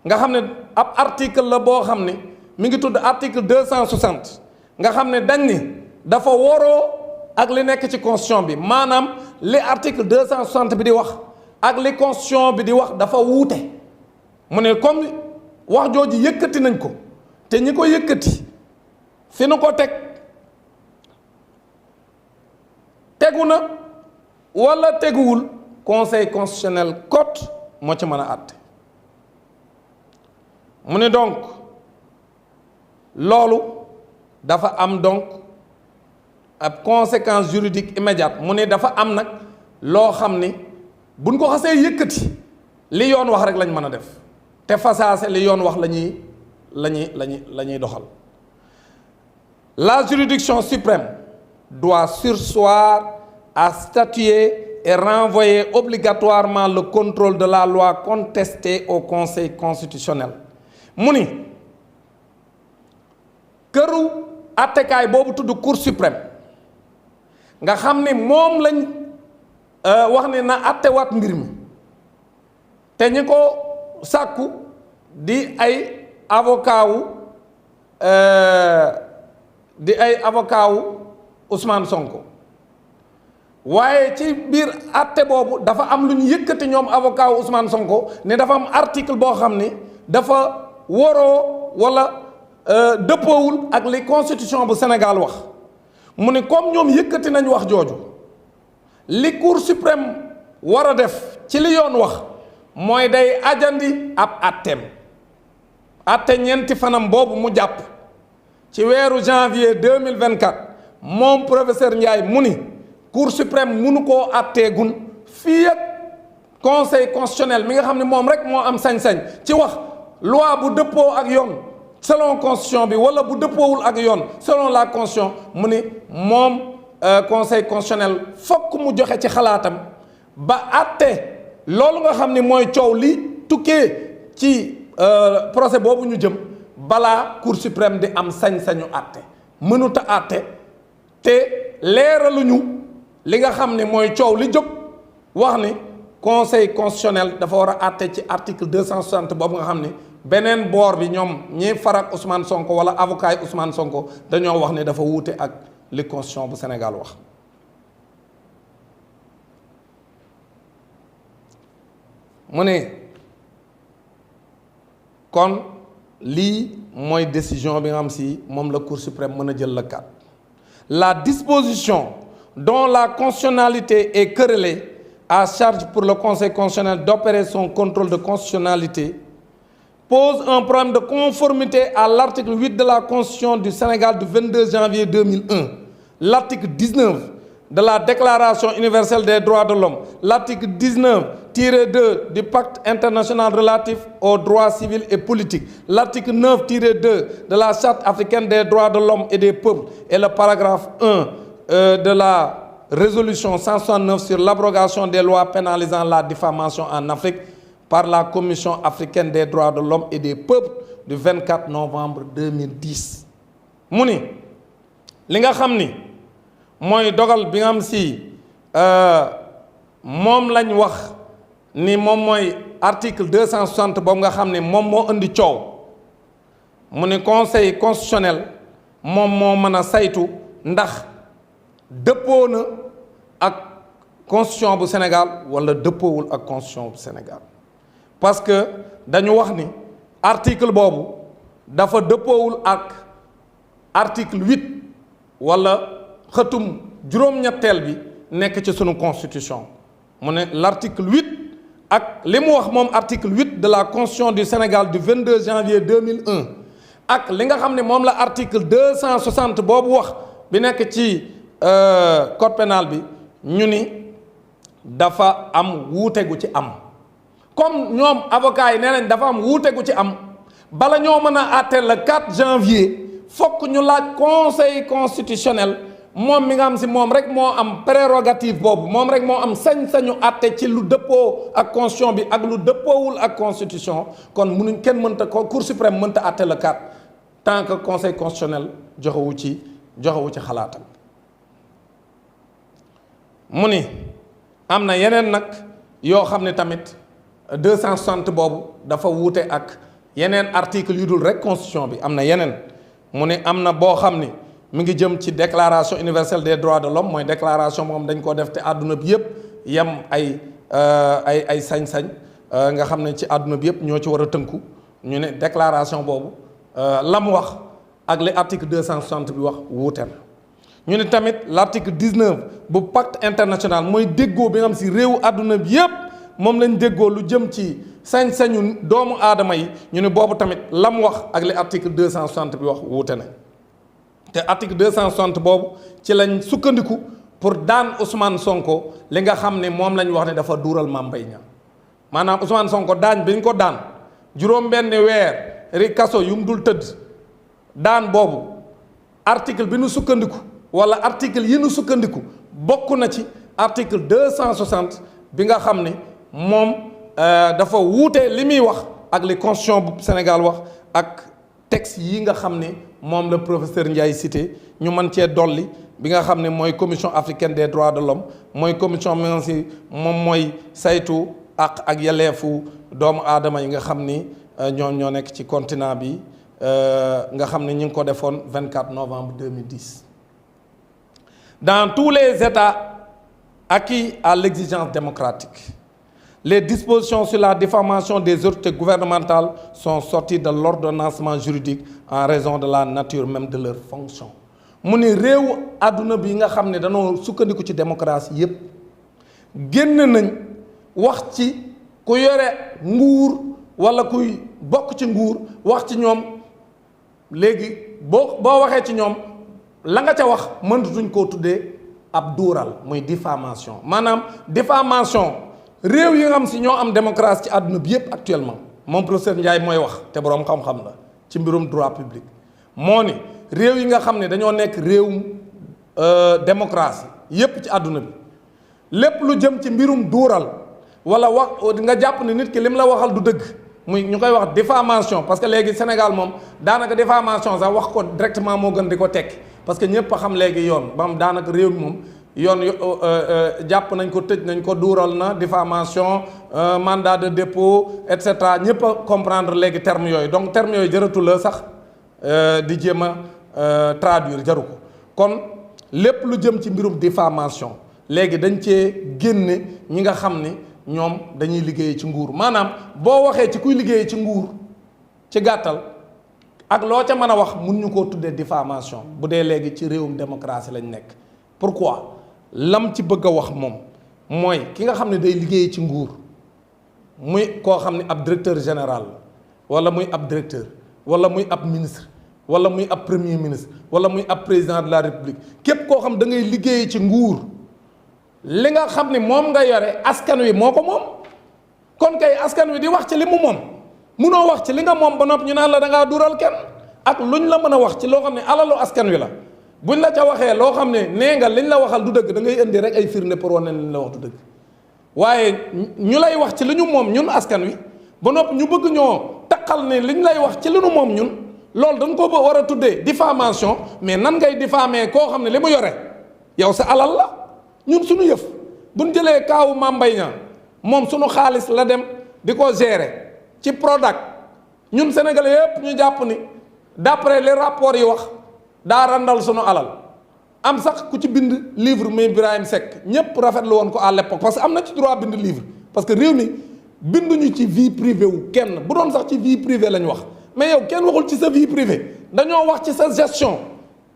nga xam ne ab article la boo xam ne mi ngi tudd article 260 nga xam ne dañ ni dafa waroo ak li nekk ci constitution bi maanaam li article 260 bi di wax ak li constitution bi di wax dafa wuute. mu ne comme wax jooju yëkkati nañ ko te ñi ko yëkkati fi nu ko tegu na walla teguwul conseil constitutionnel cote moo ci mën a àtte. mu ne donc loolu dafa am donc ab conséquence juridique immédiate. mu ne dafa am nag loo xam ni buñ ko xasee yëkkati li yoon wax rek lañ mën a def te fasaase li yoon wax la ñuy doxal. La juridiction suprême doit surseoir à statuer et renvoyer obligatoirement le contrôle de la loi contestée au Conseil constitutionnel. mu ni këru attekaay boobu tudd Cour suprême nga xam ni moom lañ wax ne na attewaat mbir mi te ñi ko sàkku di ay avocat wu Ousmane Sonko. waaye ci biir atte boobu dafa am lu ñu yëkkati ñoom avocat wu Ousmane Sonko ne dafa am article boo xam ni dafa waroo walla dëppoowul ak li constitution bu Sénégal wax. mu ne comme ñoom yëkkati nañ wax jooju li Cour suprême war a def ci li yoon wax mooy day ajandi ab atteem atte ñeenti fanam boobu mu jàpp ci weeru janvier 2024 moom professeur Ndiaye mu ni Cour suprême munu koo atteegun fii ak conseil constitutionnel mi nga xam ne moom rek moo am sañ-sañ ci wax loi bu dëppoo ak yoon selon constitution bi wala bu dëppoowul ak yoon selon la constitution mu ni moom conseil constitutionnel fokk mu joxe ci xalaatam ba àtte loolu nga xam ni mooy coow li tukkee ci procès boobu ñu jëm balaa cour suprême di am sañ-sañu àtte mënuta àtte te leeraluñu li nga xam ne mooy coow li jóg wax ni conseil constitutionnel dafa war a àtte ci article 260 boobu nga xam ne beneen boor bi ñoom ñi farak Ousmane Sonko wala avocat yi Ousmane Sonko dañoo wax ne dafa wuute ak li constitution bu Sénégal wax. mu ne kon lii mooy décision bi nga xam si moom la Cour suprême mën a jël la kat la disposition dont la constitutionnalité est querellée à charge pour le Conseil constitutionnel d'opérer son contrôle de constitutionnalité pose un problème de conformité à l'article 8 de la Constitution du Sénégal du 22 janvier 2001, l'article 19 de la Déclaration universelle des droits de l'homme, l'article 19-2 du Pacte international relatif aux droits civils et politiques, l'article 9-2 de la Charte africaine des droits de l'homme et des peuples et le paragraphe 1 de la résolution 169 sur l'abrogation des lois pénalisant la diffamation en Afrique par la Commission africaine des droits de l'homme et des peuples du 24 novembre 2010. mu ni li nga xam ni mooy dogal bi nga xam si moom lañ wax ni moom mooy article 260 boobu nga xam ne moom moo indi coow mu ni conseil constitutionnel moom moo mën a saytu ndax dëppoo na ak constitution bu Sénégal wala dëppoowul ak constitution bu Sénégal parce que dañu wax ni article boobu dafa dëppoowul ak article 8 wala xëtum juróom-ñetteel bi nekk ci sunu constitution mu ne l'article 8 ak li mu wax moom article 8 de la constitution du Sénégal du 22 janvier 2001 ak li nga xam ne moom la article 260 boobu wax bi nekk ci code pénal bi ñu ni dafa am wuute gu ci am comme ñoom avocats yi nee nañ dafa am wuute gu ci am bala ñoo mën a àtte le 4 janvier fokk ñu laaj conseil constitutionnel moom mi nga xam si moom rek moo am prérogative boobu moom rek moo am sañ-sañu àtte ci lu dëppoo ak constitution bi ak lu dëppoowul ak constitution kon munuñ kenn mënta ko cour suprême mënta àtte le 4 tant que conseil constitutionnel joxewu ci xalaatam. mu ni am na yeneen nag yoo xam ne tamit 260 boobu dafa wuute ak yeneen article yu dul rek constitution bi am na yeneen mu ne am na boo xam ni mi ngi jëm ci déclaration universelle des droits de l'homme mooy déclaration moom dañ ko def te àdduna bi yëpp yem ay sañ-sañ nga xam ne ci àdduna bi yëpp ñoo ci war a tënku ñu ne déclaration boobu la mu wax ak li article 260 bi wax wuute na ñu ne tamit l'article 19 bu pacte international mooy déggoo bi nga xam si réewu àdduna bi yëpp moom lañ déggoo lu jëm ci sañ-sañu doomu aadama yi ñu ne boobu tamit la mu wax ak li article 260 bi wax wuute na te article 260 boobu ci lañ sukkandiku pour daan Ousmane Sonko li nga xam ne moom lañ wax ne dafa duural Mame Mbaye Niang maanaam Ousmane Sonko daañ bi ñu ko daan juróom-benn weer ri kaso yu mu dul tëdd daan boobu article bi nu sukkandiku wala article yi nu sukkandiku bokk na ci article 260 bi nga xam ne moom dafa wuute li muy wax ak li constitution bu Sénégal wax ak texte yi nga xam ne moom la professeur Ndiaye cité ñu mën cee dolli bi nga xam ne mooy commission africaine des droits de l'homme mooy commission mi nga si moom mooy saytu ak yelleefu doomu aadama yi nga xam ni ñoo nekk ci continent bi nga xam ne ñu ngi ko defoon 24 novembre 2010 dans tous les États acquis à l'exigence démocratique. Les dispositions sur la diffamation des autorités gouvernementales sont sorties de l'ordonnancement juridique en raison de la nature même de leur fonction. mu ni réew àdduna bi nga xam ne dañoo sukkandiku ci démocratie yépp génn nañ wax ci ku yore nguur walla kuy bokk ci nguur wax ci ñoom léegi boo waxee ci ñoom la nga ca wax mënatuñ koo tuddee ab duural muy diffamation maanaam diffamation réew yi nga xam si ñoo am démocratie ci àdduna bi yépp actuellement moom professeur Ndiaye mooy wax te boroom xam-xam la ci mbirum droit public moo ni réew yi nga xam ne dañoo nekk réewum démocratie yépp ci àdduna bi lépp lu jëm ci mbirum duural wala wax nga jàpp ne nit ki lim la waxal du dëgg muy ñu koy wax diffamation parce que léegi Sénégal moom daanaka diffamation sax wax ko directement moo gën di ko tekki parce que ñëpp a xam léegi yoon ba mu daanaka réew mi moom yoon jàpp nañ ko tëj nañ ko duural na diffamation mandat de dépôt et cetera ñëpp a comprendre léegi termes yooyu donc termes yooyu jëratu la sax di jéem a traduire jaru ko kon lépp lu jëm ci mbirum diffamation léegi dañ cee génne ñi nga xam ni ñoom dañuy liggéey ci nguur maanaam boo waxee ci kuy liggéey ci nguur ci gàttal ak loo ca mën a wax mun ñu koo tuddee diffamation bu dee léegi ci réewum démocratie lañ nekk. pourquoi lam ci bëgg a wax moom mooy ki nga xam ne day liggéey ci nguur muy koo xam ne ab directeur général wala muy ab directeur wala muy ab ministre wala muy ab premier ministre wala muy ab président de la république képp koo xam da ngay liggéey ci nguur. li nga xam ni moom nga yore askan wi moo ko moom kon kay askan wi di wax ci li mu moom munoo wax ci li nga moom ba noppi ñu naan la da ngaa dural kenn ak luñ la mën a wax ci loo xam ne alalu askan wi la buñ la ca waxee loo xam ne nee nga liñ la waxal du dëgg da ngay indi rek ay firnde pour wane liñ la wax du dëgg waaye ñu lay wax ci li ñu moom ñun askan wi ba noppi ñu bëgg ñoo taqal ne liñ lay wax ci li ñu moom ñun loolu dañ ko war a tuddee diffamation mais nan ngay diffamer koo xam ne li mu yore yow sa alal la. ñun suñu yëf buñ jëlee kaawu Mame Mbaye Niang moom suñu xaalis la dem di ko gérer ci Prodac ñun sénégalais yëpp ñu jàpp ni d'après les rapports yi wax daa randal suñu alal am sax ku ci bind livre muy Birahim Seck ñëpp rafetlu woon ko à l'époque parce que am na ci droit bind livre parce que réew mi binduñu ci vie privée wu kenn bu doon sax ci vie privée lañ wax mais yow kenn waxul ci sa vie privée dañoo wax ci sa gestion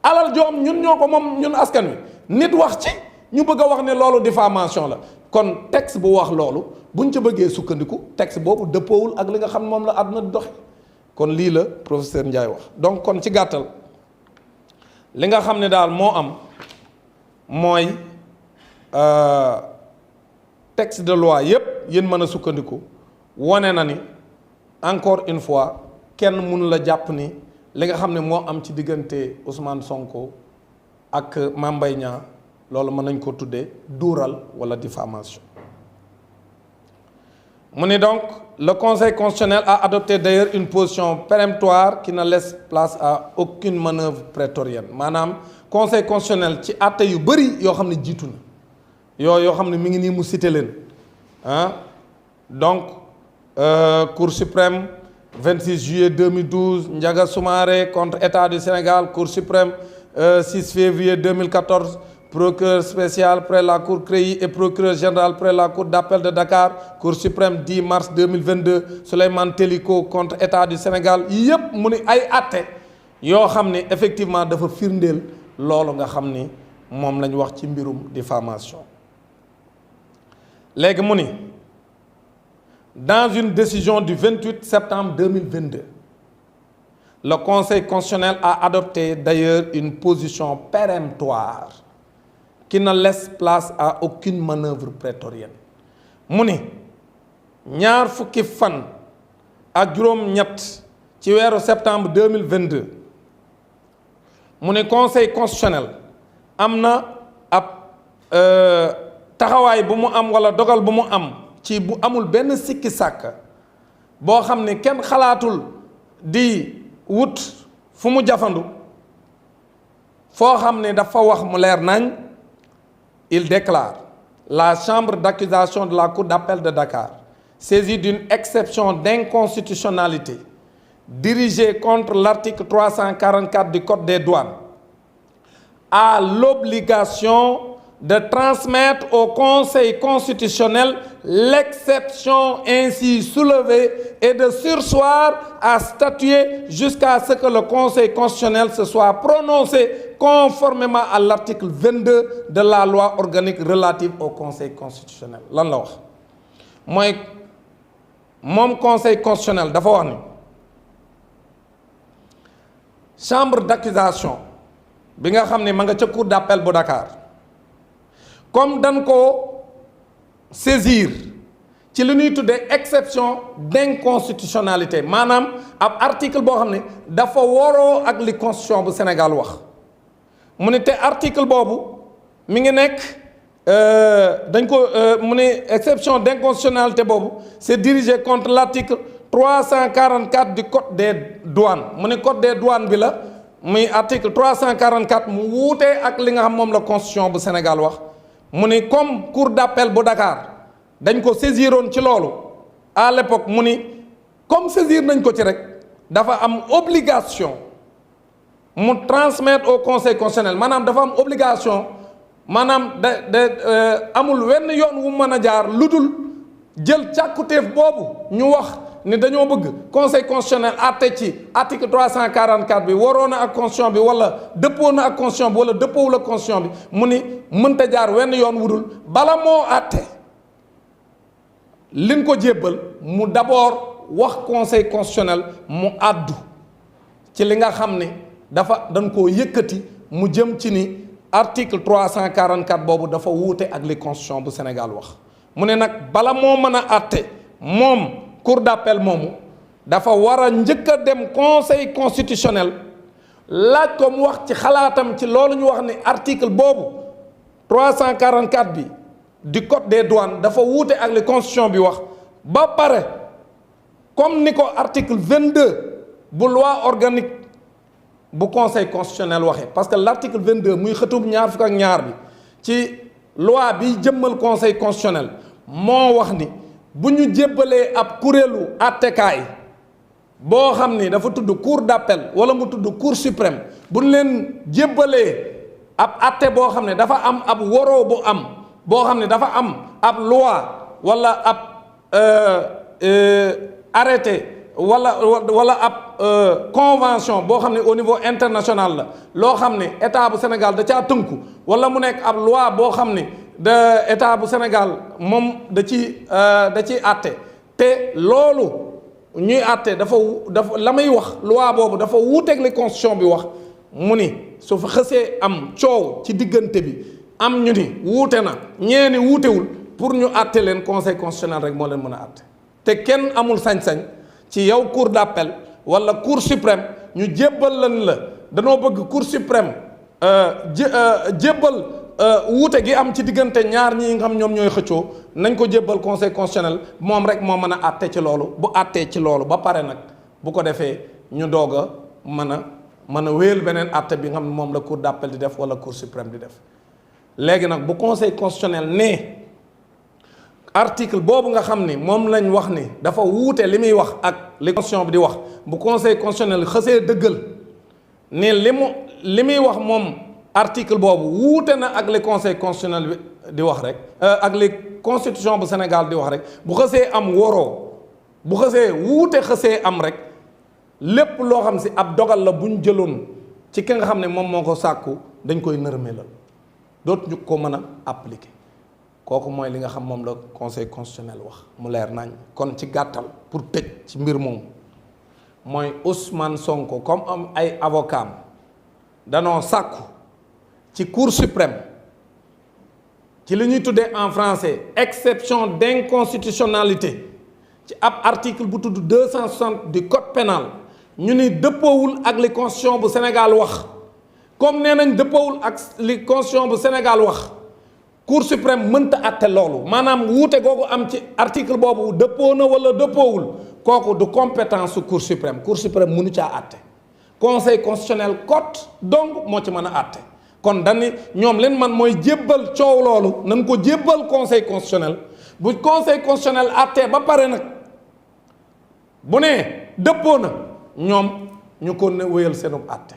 alal joom ñun ñoo ko moom ñun askan wi nit wax ci ñu bëgg a wax ne loolu diffamation la kon texte bu wax loolu buñ ca bëggee sukkandiku texte boobu dëppoowul ak li nga xam moom la àdduna di doxe kon lii la professeur Ndiaye wax donc kon ci gàttal li nga xam ne daal moo am mooy texte de loi yépp yéen mën a sukkandiku wane na ni encore une fois kenn mënu la jàpp ni li nga xam ne moo am ci diggante Ousmane Sonko ak Mame Mbaye Niang loolu mën nañ ko tuddee duural wala diffamation mu ni donc le conseil constitutionnel a adopté d'ailleurs une position péremptoire qui ne laisse place à aucune manœuvre prétorienne maanaam conseil constitutionnel ci àtte yu bëri yoo xam ne jiitu na yoo xam ne mi ngi nii mu cité leen ah donc cour suprême 26 juillet 2012 Ndiaga Soumaré contre État du Sénégal cour suprême 6 février 2014 procureur spécial près la cour CREI et procureur général près la cour d'appel de Dakar cour suprême 10 mars 2022 Souleymane Teliko contre État du Sénégal yëpp mu ni ay àtte yoo xam ni effectivement dafa firndeel loolu nga xam ni moom lañ wax ci mbirum diffamation léegi mu ni dans une décision du 28 septembre 2022 le Conseil constitutionnel a adopté d'ailleurs une position péremptoire qui ne laisse place à aucune manœuvre prétorienne mu ni ñaar fukki fan ak juróom-ñett ci weeru septembre 2022 mu ni conseil constitutionnel am na ab taxawaay bu mu am walla dogal bu mu am ci bu amul benn sikki sàkk boo xam ne kenn xalaatul di wut fu mu jafandu foo xam ne dafa wax mu leer nañ il déclare la chambre d'accusation de la cour d'appel de Dakar saisie d'une exception d'inconstitutionnalité dirigée contre l'article 344 du code des douanes a l'obligation de transmettre au Conseil constitutionnel l'exception ainsi soulevée et de surseoir à statuer jusqu'à ce que le Conseil constitutionnel se soit prononcé conformément à l'article 22 de la loi organique relative au Conseil constitutionnel. Lan la wax mooy moom Conseil constitutionnel dafa wax ni chambre d'accusation bi nga xam ne ma nga ca cour d'appel bu Dakar comme dañ ko saisir ci li ñuy tuddee exception d'inconstitutionnalité maanaam ab article boo xam ne dafa waroo ak li constitution bu Sénégal wax mu ne te article boobu mi ngi nekk dañ ko mu ne exception d'inconstitutionnalité boobu c'est dirigé contre l'article 344 du code des douanes mu ne code des douanes bi la muy article 344 mu wuutee ak li nga xam moom la constitution bu Sénégal wax mu ni comme cour d'appel bu Dakar dañ ko saisiroon ci loolu à l'époque mu ni comme saisir nañ ko ci rek dafa am obligation mu transmettre au conseil constitutionnel maanaam dafa am obligation maanaam amul wenn yoon wu mën a jaar lu dul jël càkkutéef boobu ñu wax ni dañoo bëgg conseil constitutionnel àtte ci article 344 bi waroon na ak constitution bi wala dëppoo na ak constitution bi wala dëppoowul ak constitution bi mu ni mënta jaar wenn yoon wudul bala moo àtte liñ ko jébbal mu d'abord wax conseil constitutionnel mu àddu ci li nga xam ne dañ koo yëkkati mu jëm ci ni article 344 boobu dafa wuute ak li constitution bu Sénégal wax mu ne nag bala moo mën a àtte moom cour d'appel moomu dafa war a njëkk a dem conseil constitutionnel laaj ko mu wax ci xalaatam ci loolu ñu wax ni article boobu 344 bi du code des douanes dafa wuute ak li constitution bi wax ba pare comme ni ko article 22 bu loi organique bu conseil constitutionnel waxee parce que l'article 22 muy xëtub ñaar fukk ak ñaar bi ci loi bi jëmmal conseil constitutionnel moo wax ni bu ñu jébbalee ab kuréelu àttekaay boo xam ni dafa tudd cour d'appel wala mu tudd cour suprême bu ñu leen jébbalee ab àtte boo xam ne dafa am ab waroo bu am boo xam ne dafa am ab loi wala ab arrêté wala ab convention boo xam ne au niveau international la loo xam ne état bu Sénégal da caa tënku wala mu nekk ab loi boo xam ne de état bu Sénégal moom da ciy àtte te loolu ñuy àtte dafa la may wax loi boobu dafa wuuteeg li constitution bi wax mu ni su fa xësee am coow ci diggante bi am ñu ni wuute na ñeeni wuutewul pour ñu àtte leen conseil constitutionnel rek moo leen mën a àtte te kenn amul sañ-sañ ci yow cour d'appel wala cour suprême ñu jébbal lan la danoo bëgg cour suprême jébbal wuute gi am ci diggante ñaar ñi nga xam ñoom ñooy xëccoo nañ ko jébbal conseil constitutionnel moom rek moo mën a àtte ci loolu bu àttee ci loolu ba pare nag bu ko defee ñu doog a mën a wéyal beneen àtte bi nga xam ne moom la cour d'appel di def wala cour suprême di def léegi nag bu conseil constitutionnel ne article boobu nga xam ni moom lañ wax ni dafa wuute li muy wax ak li constitution bi di wax bu conseil constitutionnel xësee dëggal ni li muy wax moom article boobu wuute na ak li conseil constitutionnel bi di wax rek ak li constitution bu Sénégal di wax rek bu xësee am woroo bu xësee wuute xësee am rek lépp loo xam si ab dogal la buñ jëloon ci ki nga xam ne moom moo ko sàkku dañ koy nërmeelal dootuñu ko mën a appliquer kooku mooy li nga xam moom la conseil constitutionnel wax mu leer nañ kon ci gàttal pour tëj ci mbir moomu mooy Ousmane Sonko comme am ay avocat danoo sàkku ci cour suprême ci li ñuy tuddee en français exception d'inconstitutionnalité ci ab article bu tudd 260 du code pénal ñu ni dëppoowul ak li constitution bu Sénégal wax comme nee nañ dëppoowul ak li constitution bu Sénégal wax cour suprême mënta àtte loolu maanaam wuute googu am ci article boobu dëppoo na wala dëppoowul kooku du compétence su cour suprême mënu caa àtte conseil constitutionnel cote donc moo ci mën a àtte kon dañu ñoom leen man mooy jébbal coow loolu nañ ko jébbal conseil constitutionnel bu conseil constitutionnel àttee ba pare nag bu nee dëppoo na ñoom ñu ko ne wéyal seenub àtte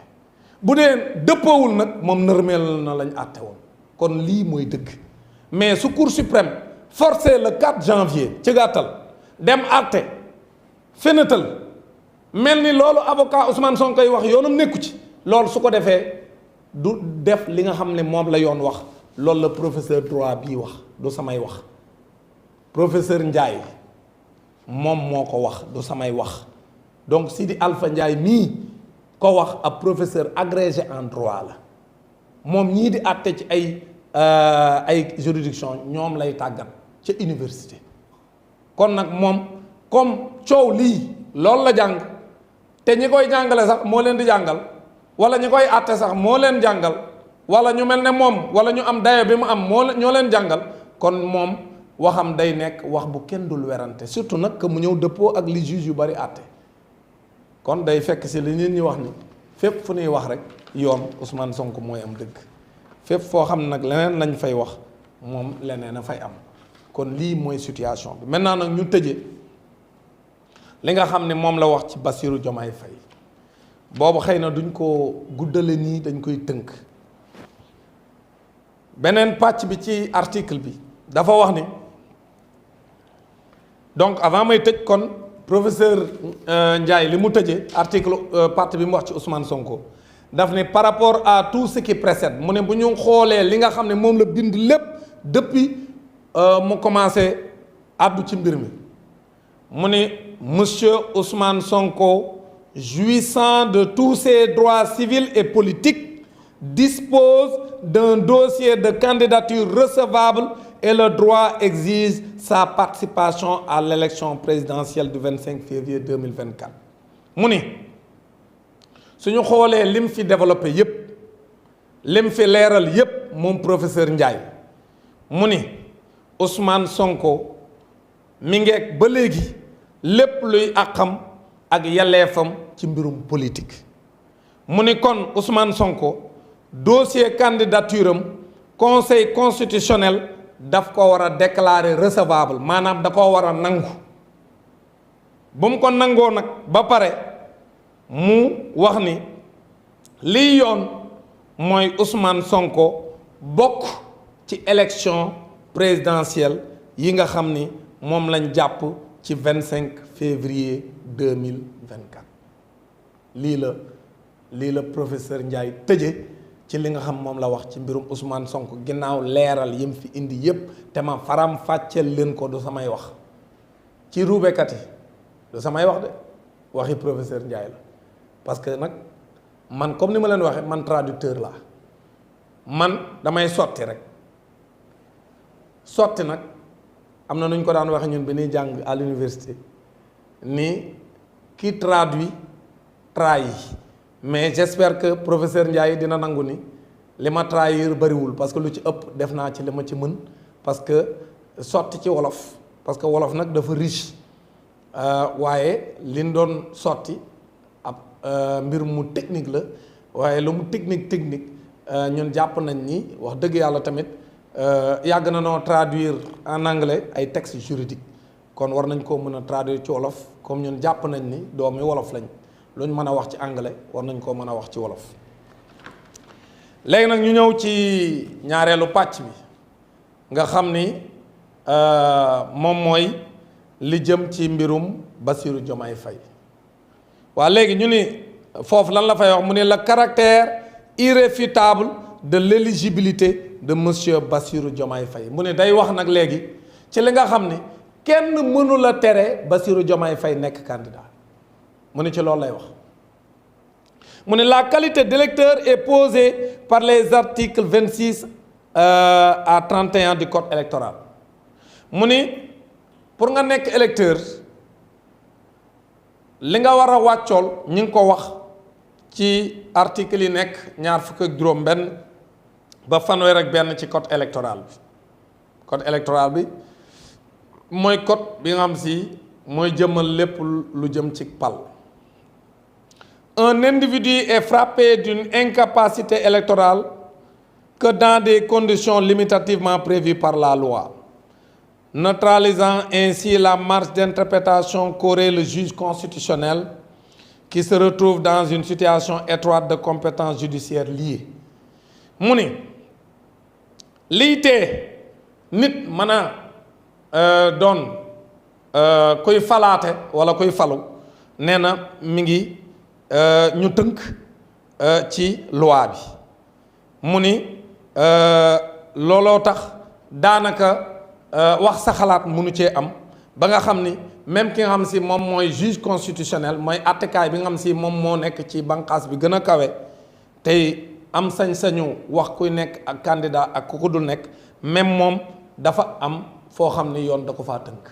bu dee dëppoowul nag moom nërmeel na lañ àtte woon kon lii mooy dëgg mais su cour suprême forcé le 4 janvier ci gàttal dem àtte fenatal mel ni loolu avocat Ousmane Sonko koy wax yoonam nekku ci loolu su ko defee du def li nga xam ne moom la yoon wax loolu la professeur droit bii wax du samay wax professeur Ndiaye moom moo ko wax du samay wax donc Sidi Alpha Ndiaye mii ko wax ab professeur agrégé en droit la moom ñii di àtte ci ay juridiction ñoom lay tàggat ca université kon nag moom comme coow lii loolu la jàng te ñi koy jàngale sax moo leen di jàngal wala ñi koy àtte sax moo leen jàngal wala ñu mel ne moom wala ñu am dayo bi mu am ñoo leen jàngal kon moom waxam day nekk wax bu kenn dul werante surtout nag que mu ñëw dëppoo ak li juge yu bari àtte kon day fekk si li nit ñi wax ni fépp fu ñuy wax rek yoon Ousmane Sonko mooy am dëgg fépp foo xam nag leneen lañ fay wax moom leneen a fay am kon lii mooy situation bi maintenant nag ñu tëje li nga xam ne moom la wax ci Bassirou Diomaye Faye boobu xëy na duñ ko guddale nii dañ koy tënk beneen pàcc bi ci article bi dafa wax ni donc avant may tëj kon professeur Ndiaye li mu tëjee article partie bi mu wax ci Ousmane Sonko daf ne par rapport à tout ce qui précède mu ne bu ñu xoolee li nga xam ne moom la bind lépp depuis mu commencé àddu ci mbir mi mu ne monsieur Ousmane Sonko jouissant de tous ses droits civils et politiques dispose d'un dossier de candidature recevable et le droit exige sa participation à l'élection présidentielle du 25 février 2024 mu ni suñu xoolee lim fi développé yépp lim fi leeral yépp moom professeur Ndiaye mu ni Ousmane Sonko mi ngeeg ba léegi lépp luy àqam ak yelleefam ci mbirum politique mu ni kon Ousmane Sonko dossier candidature am conseil constitutionnel daf ko war a déclarer recevable maanaam da ko war a nangu bu mu ko nangoo nag ba pare mu wax ni liy yoon mooy Ousmane Sonko bokk ci élection présidentielle yi nga xam ni moom lañ jàpp ci 25 février 2024 lii la professeur Ndiaye tëje ci li nga xam moom la wax ci mbirum Ousmane Sonko ginnaaw leeral yim fi indi yépp te ma faram fàcceel leen ko du samay wax ci ruubekat yi du samay wax de waxi professeur Ndiaye la parce que nag man comme ni ma leen waxee man traducteur la man damay sotti rek sotti nag am na nu ñu ko daan waxe ñun bi ñuy jàng à l'université ni qui traduit trahit mais j'espère que professeur Ndiaye dina nangu ni li ma trahir bariwul parce que lu ci ëpp def naa ci li ma ci mën parce que sotti ci wolof parce que wolof nag dafa riche waaye liñ doon sotti ab mbir mu technique la waaye lu mu technique ñun jàpp nañ ni wax dëgg yàlla tamit yàgg na noo traduire en anglais ay textes juridiques kon war nañ koo mën a traduire ci wolof comme ñun jàpp nañ ni doomi wolof lañ lu ñu mën a wax ci anglais war nañ koo mën a wax ci wolof léegi nag ñu ñëw ci ñaareelu pàcc bi nga xam ni moom mooy li jëm ci mbirum Bassirou Diomaye Faye waa léegi ñu ni foofu lan la fay wax mu ne le caractère irréfutable de l'éligibilité de monsieur Bassirou Diomaye Faye mu ne day wax nag léegi ci li nga xam ni kenn mënu la tere Bassirou Diomaye Faye nekk candidat mu ne ci loolu lay wax mu ne la qualité d'électeur est posée par les articles 26 à 31 du code électoral mu ni pour nga nekk électeur li nga war a wàccool ñi ngi ko wax ci article yi nekk ñaar fukk ak juróom benn ba fanweer ak benn ci code électoral bi mooy code bi nga xam si mooy jëmmal lépp lu jëm ci pal un individu est frappé d'une incapacité électorale que dans des conditions limitativement prévues par la loi, neutralisant ainsi la marge d'interprétation qu'aurait le juge constitutionnel qui se retrouve dans une situation étroite de compétences judiciaires liées. mu ni lii tee nit mën a doon kuy falaate wala kuy falu nee na mi ngi ñu tënk ci loi bi mu ni looloo tax daanaka wax sa xalaat mënu cee am ba nga xam ni même ki nga xam si moom mooy juge constitutionnel mooy attekaay bi nga xam si moom moo nekk ci banqaas bi gën a kawe tey am sañ-sañu wax kuy nekk ak candidat ak ku ko dul nekk même moom dafa am foo xam ni yoon da ko faa tënk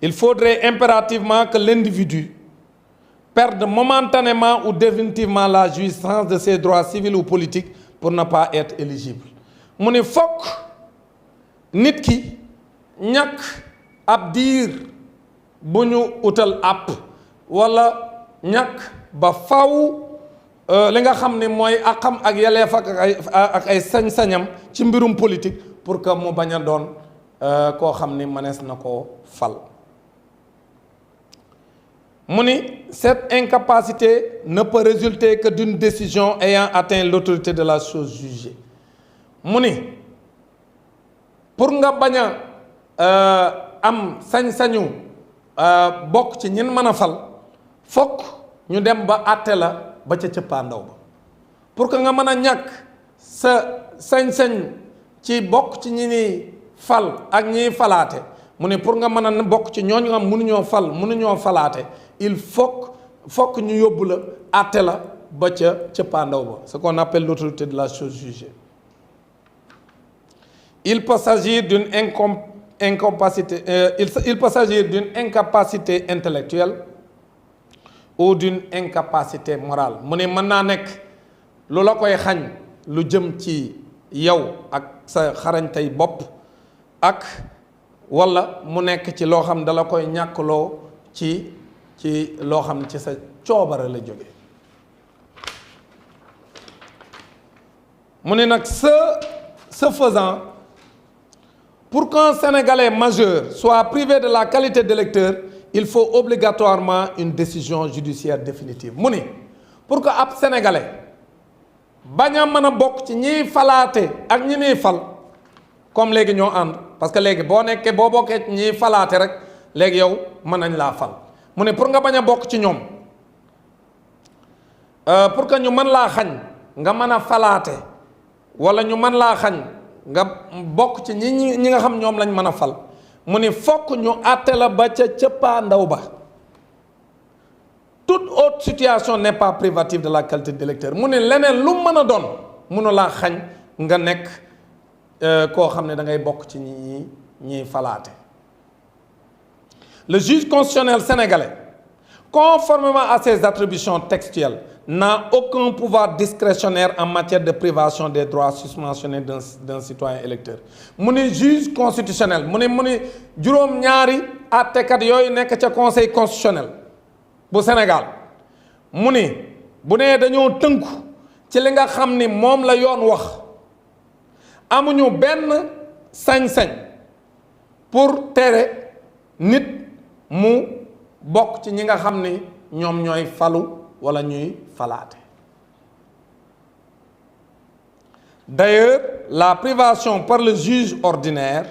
il faudrait impérativement que l'individu perde momentanément ou définitivement la jouissance de ses droits civils ou politiques pour ne pas être éligible. mu ne fokk nit ki ñàkk ab diir bu ñu utal àpp wala ñàkk ba faw li nga xam ne mooy àqam ak yelleef ak ay sañ-sañam ci mbirum politique pour que mu bañ a doon koo xam ni mënees na koo fal. mu ni cette incapacité ne peut résulter que d'une décision ayant atteint l'autorité de la chose jugée. mu ni pour nga bañ a am sañ-sañu bokk ci ñin mën a fal fokk ñu dem ba àtte la ba ca cëppaandaw ba pour que nga mën a ñàkk sa sañ-sañ ci bokk ci ñi ni fal ak ñiy falaate mu ne pour nga mën a bokk ci ñooñu nga xam mënuñoo fal mënuñoo falaate il fokk ñu yóbbu la àtte la ba ca cëppaandaw ba, ce qu'on appelle l'autorité de la chose jugée. Il peut s'agir d'une incapacité intellectuelle ou d'une incapacité morale. mu ne mën naa nekk lu la koy xañ lu jëm ci yow ak sa xarañtey bopp ak walla mu nekk ci loo xam dala koy ñàkkloo ci loo xam ci sa coobare la jóge. mu ne nag ce faisant, pour qu'un Sénégalais majeur soit privé de la qualité d'électeur, il faut obligatoirement une décision judiciaire définitive. mu ne pour que ab Sénégalais bañ a mën a bokk ci ñiy falaate ak ñi ñuy fal comme léegi ñoo ànd parce que léegi boo bokkee ci ñiy falaate rek léegi yow mën nañ laa fal. mu ne pour nga bañ a bokk ci ñoom pour que ñu mën laa xañ nga mën a falaate wala ñu mën laa xañ nga bokk ci ñi nga xam ñoom lañ mën a fal mu ne fokk ñu àtte la ba ca cëppaandaw ba. Toute autre situation n'est pas privative de la qualité d'électeur. mu ne leneen lu mën a doon mënu laa xañ nga nekk koo xam ne da ngay bokk ci ñi falaate. Le juge constitutionnel sénégalais, conformément à ses attributions textuelles, n'a aucun pouvoir discrétionnaire en matière de privation des droits susmentionnés d'un citoyen électeur. mu ne juge constitutionnel mu ne juróom-ñaari àttekat yooyu nekk ca conseil constitutionnel bu Sénégal mu ni bu nee dañoo tënku ci li nga xam ni moom la yoon wax amuñu benn sañ-sañ pour tere nit mu bokk ci ñi nga xam ni ñoom ñooy falu wala ñuy falaate. D'ailleurs, la privation par le juge ordinaire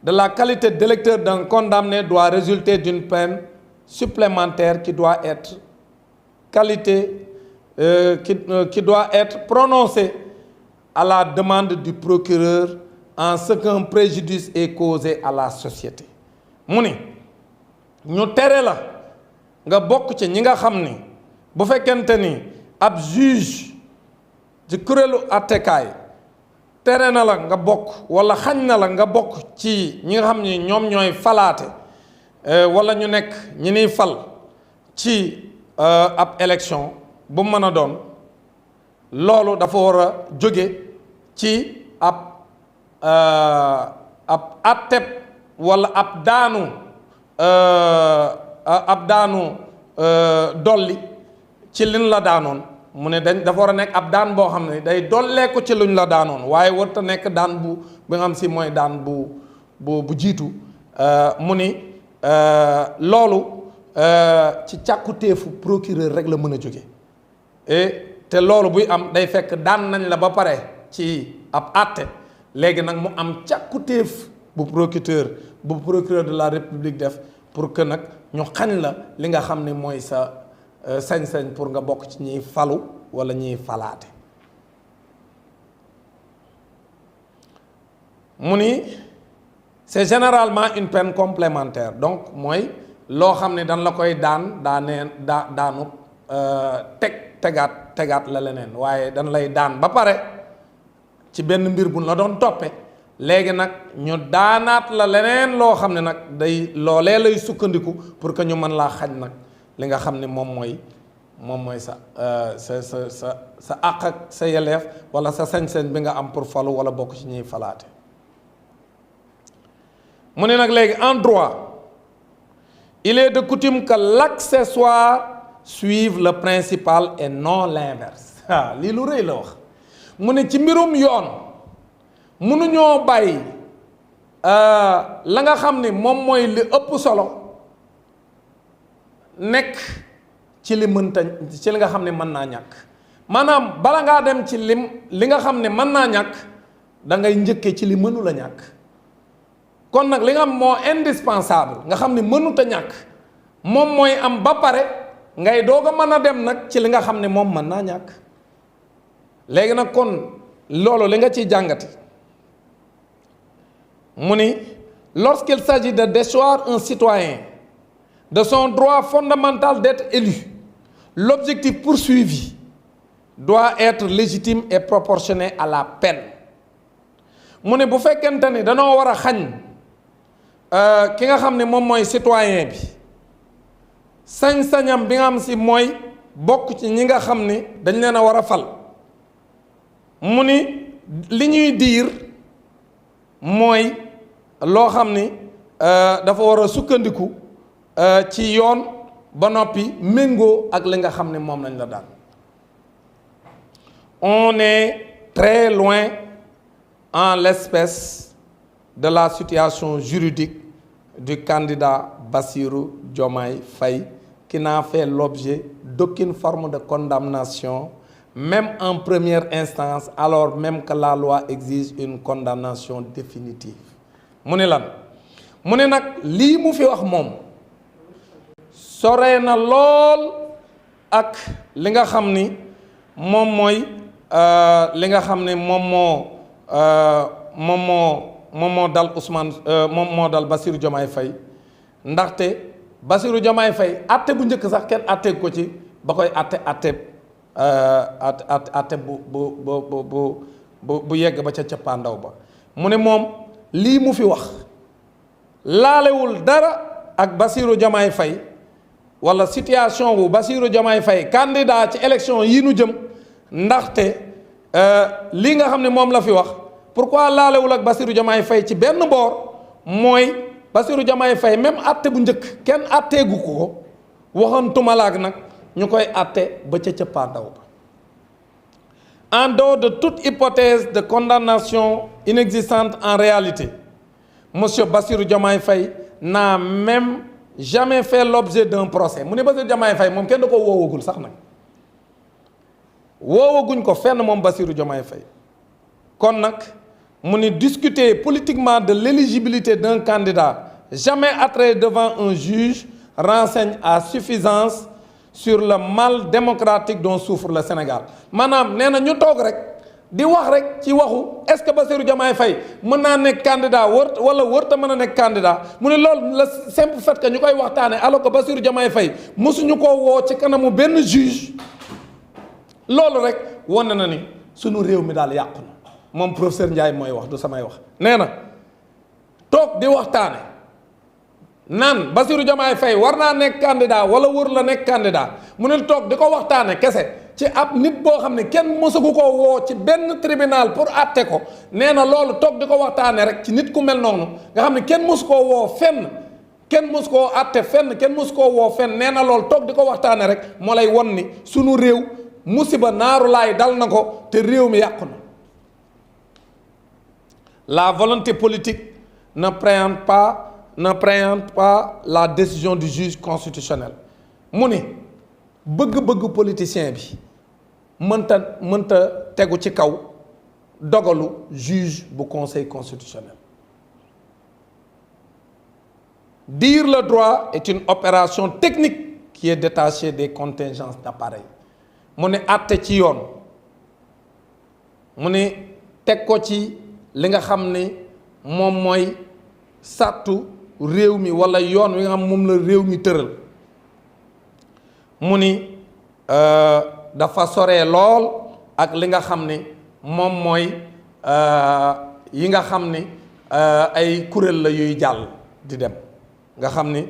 de la qualité d'électeur d'un condamné doit résulter d'une peine supplémentaire qui doit être qui doit être prononcée à la demande du procureur en ce qu'un préjudice est causé à la société. mu ni ñu tere la nga bokk ci ñi nga xam ni bu fekkente ni ab juge ci kuréelu attekaay tere na la nga bokk wala xañ na la nga bokk ci ñi nga xam ni ñoom ñooy falaate wala ñu nekk ñi niy fal ci ab élection bu mën a doon loolu dafa war a jóge ci ab atteb wala ab daanu dolli ci liñ la daanoon mu ne dafa war a nekk ab daan boo xam ne day dollee ko ci luñ la daanoon waaye warut a nekk daan bi nga xam si mooy daan bu jiitu mu ni loolu ci càkkutéefu procureur rek la mën a jóge te loolu buy am day fekk daan nañ la ba pare ci ab àtte léegi nag mu am càkkutéef bu procureur de la république def pour que nag ñu xañ la li nga xam ne mooy sa sañ-sañ pour nga bokk ci ñiy falu wala ñiy falaate. mu ni c'est généralement une peine complémentaire donc mooy loo xam ne dañ la koy daanu tegaat la leneen waaye dañ lay daan ba pare ci benn mbir bu la doon toppe léegi nag ñu daanaat la leneen loo xam ne nag day loolee lay sukkandiku pour que ñu mën laa xañ nag li nga xam ne moom mooy sa àq ak sa yelleef wala sa sañ-sañ bi nga am pour falu wala bokk ci ñuy falaate. mu ne nag léegi en droit il est de coutume que l'accessoire suive le principal et non l'inverse. lii lu rëy la wax. mu ne ci mbirum yoon mënuñoo bàyyi la nga xam ni moom mooy li ëpp solo nekk ci li mënta ci li nga xam ne mën naa ñàkk. maanaam bala ngaa dem ci li nga xam ne mën naa ñàkk da ngay njëkkee ci li mënula ñàkk. kon nag li nga xam moo indispensable nga xam ne mënut a ñàkk moom mooy am ba pare ngay doog a mën a dem nag ci li nga xam ne moom mën naa ñàkk. léegi nag kon loolu li nga ciy jàngati mu ni lorsqu'il s'agit de déchoir un citoyen de son droit fondamental d'être élu, l'objectif poursuivi doit être légitime et proportionné à la peine. mu ne bu fekkente ni danoo war a xañ ki nga xam ne moom mooy citoyen bi sañ-sañam bi nga xam si mooy bokk ci ñi nga xam ni dañ leen a war a fal. mu ni li ñuy diir mooy loo xam ni dafa war a sukkandiku ci yoon ba noppi méngoo ak li nga xam ne moom lañ la daan. On est très loin en l'espèce de la situation juridique du candidat Bassirou Diomaye Faye qui n'a fait l'objet d'aucune forme de condamnation, même en première instance, alors même que la loi exige une condamnation définitive. mu ne lan mu ne nag lii mu fi wax moom soree na lool ak li nga xam ni moom mooy li nga xam ne moom moo dal Ousmane moom moo dal Bassirou Diomaye Faye ndaxte Bassirou Diomaye Faye atte bu njëkk sax kenn atte ko ci ba koy atte bu yegg ba ca cappaandaw ba. mu ne moom lii mu fi wax laalewul dara ak Bassirou Diomaye Faye wala situation bu Bassirou Diomaye Faye candidat ci élection yi nu jëm ndaxte lii nga xam ne moom la fi wax pourquoi laalewul ak Bassirou Diomaye Faye ci benn boor mooy Bassirou Diomaye Faye même atte bu njëkk kenn atteegu ko waxantuma laak nag ñu koy atte ba ca cappaandaw ba. En dehors de toute hypothèse de condamnation inexistante en réalité, monsieur Bassirou Diomaye Faye n'a même jamais fait l'objet d'un procès. mu ne Bassirou Diomaye Faye moom kenn da ko woowagul sax nag woowaguñ ko fenn moom Bassirou Diomaye Faye. kon nag mu ne discuter politiquement de l'éligibilité d'un candidat jamais attrait devant un juge renseigne à suffisance sur le mal démocratique dont souffre le Sénégal. maanaam nee na ñu toog rek di wax rek ci waxu est-ce que Bassirou Diomaye Faye mën naa nekk candidat wala wërta mën a nekk candidat mu ne loolu la simple fait que ñu koy waxtaane alors que Bassirou Diomaye Faye mosuñu koo woo ci kanamu benn juge loolu rek wane na ni sunu réew mi daal yàqu na. moom professeur Ndiaye mooy wax du samay wax nee na toog di waxtaane naan Bassirou Diomaye Faye war naa nekk candidat wala wër la nekk candidat mu ne toog di ko waxtaane kese ci ab nit boo xam ne kenn mësagu ko woo ci benn tribunal pour àtte ko nee na loolu toog di ko waxtaane rek ci nit ku mel noonu nga xam ne kenn mësu koo woo fenn kenn mësu koo àtte fenn kenn mësu koo woo fenn nee na loolu toog di ko waxtaane rek moo lay won ni sunu réew musiba naaru laay dal na ko te réew mi yàqu na. La volonté politique ne préempte pas la décision du juge constitutionnel. mu ni bëgg-bëgg politicien bi mënta tegu ci kaw dogalu juge bu conseil constitutionnel. Dire le droit est une opération technique qui est détachée des contingences d'appareil. mu ni àtte ci yoon mu ni teg ko ci li nga xam ne moom mooy sàttu réew mi walla yoon wi nga xam moom la réew mi tëral mu ni dafa soree lool ak li nga xam ne moom mooy yi nga xam ni ay kuréel la yuy jàll di dem nga xam ni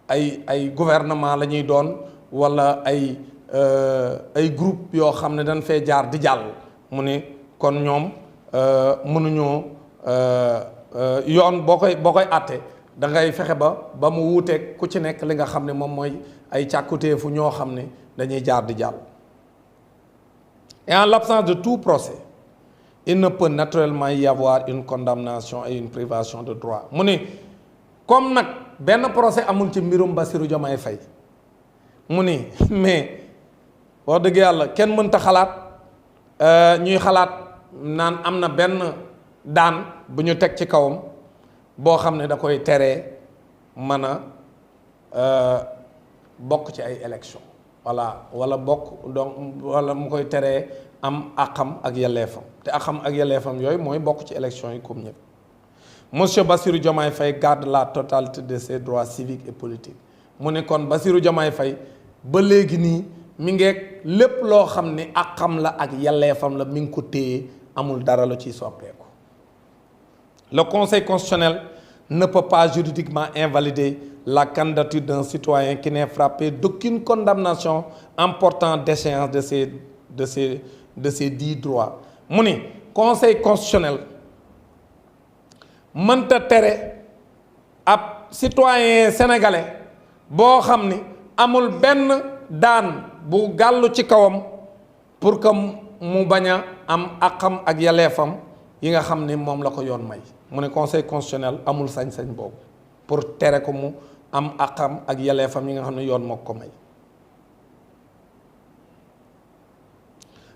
ay gouvernement la ñuy doon walla ay groupe yoo xam ne dañ fee jaar di jàll mu ni kon ñoom mënuñoo yoon boo koy àtte da ngay fexe ba mu wuuteeg ku ci nekk li nga xam ne moom mooy ay càkkutéefu ñoo xam ne dañuy jaar di jàll. Et en l'absence de tout procès il ne peut naturellement y avoir une condamnation et une privation de droit mu ni comme nag benn procès amul ci mbirum Bassirou Diomaye Faye mu ni mais wax dëgg yàlla kenn mënta xalaat ñuy xalaat naan am na benn daan bu ñu teg ci kawam boo xam ne da koy teree mën a bokk ci ay élection wala bokk donc wala mu koy teree am àqam ak yelleefam te àqam ak yelleefam yooyu mooy bokk ci élection yi comme ñëpp. Monsieur Bassirou Diomaye Faye garde la totalité de ses droits civiques et politiques mu ne kon Bassirou Diomaye Faye ba léegi nii mi ngeeg lépp loo xam ne àqam la ak yelleefam la mi ngi ko téye amul dara lu ciy soppeeku. Le Conseil constitutionnel ne peut pas juridiquement invalider la candidature d'un citoyen qui n'est frappé d'aucune condamnation emportant déchéance de ses dits droits mu ni Conseil constitutionnel mënta tere ab citoyen sénégalais boo xam ni amul benn daan bu gàllu ci kawam pour que mu bañ a am àqam ak yelleefam yi nga xam ni moom la ko yoon may mu ne Conseil constitutionnel amul sañ-sañ boobu pour tere ko mu am àqam ak yelleefam yi nga xam ne yoon moo ko may.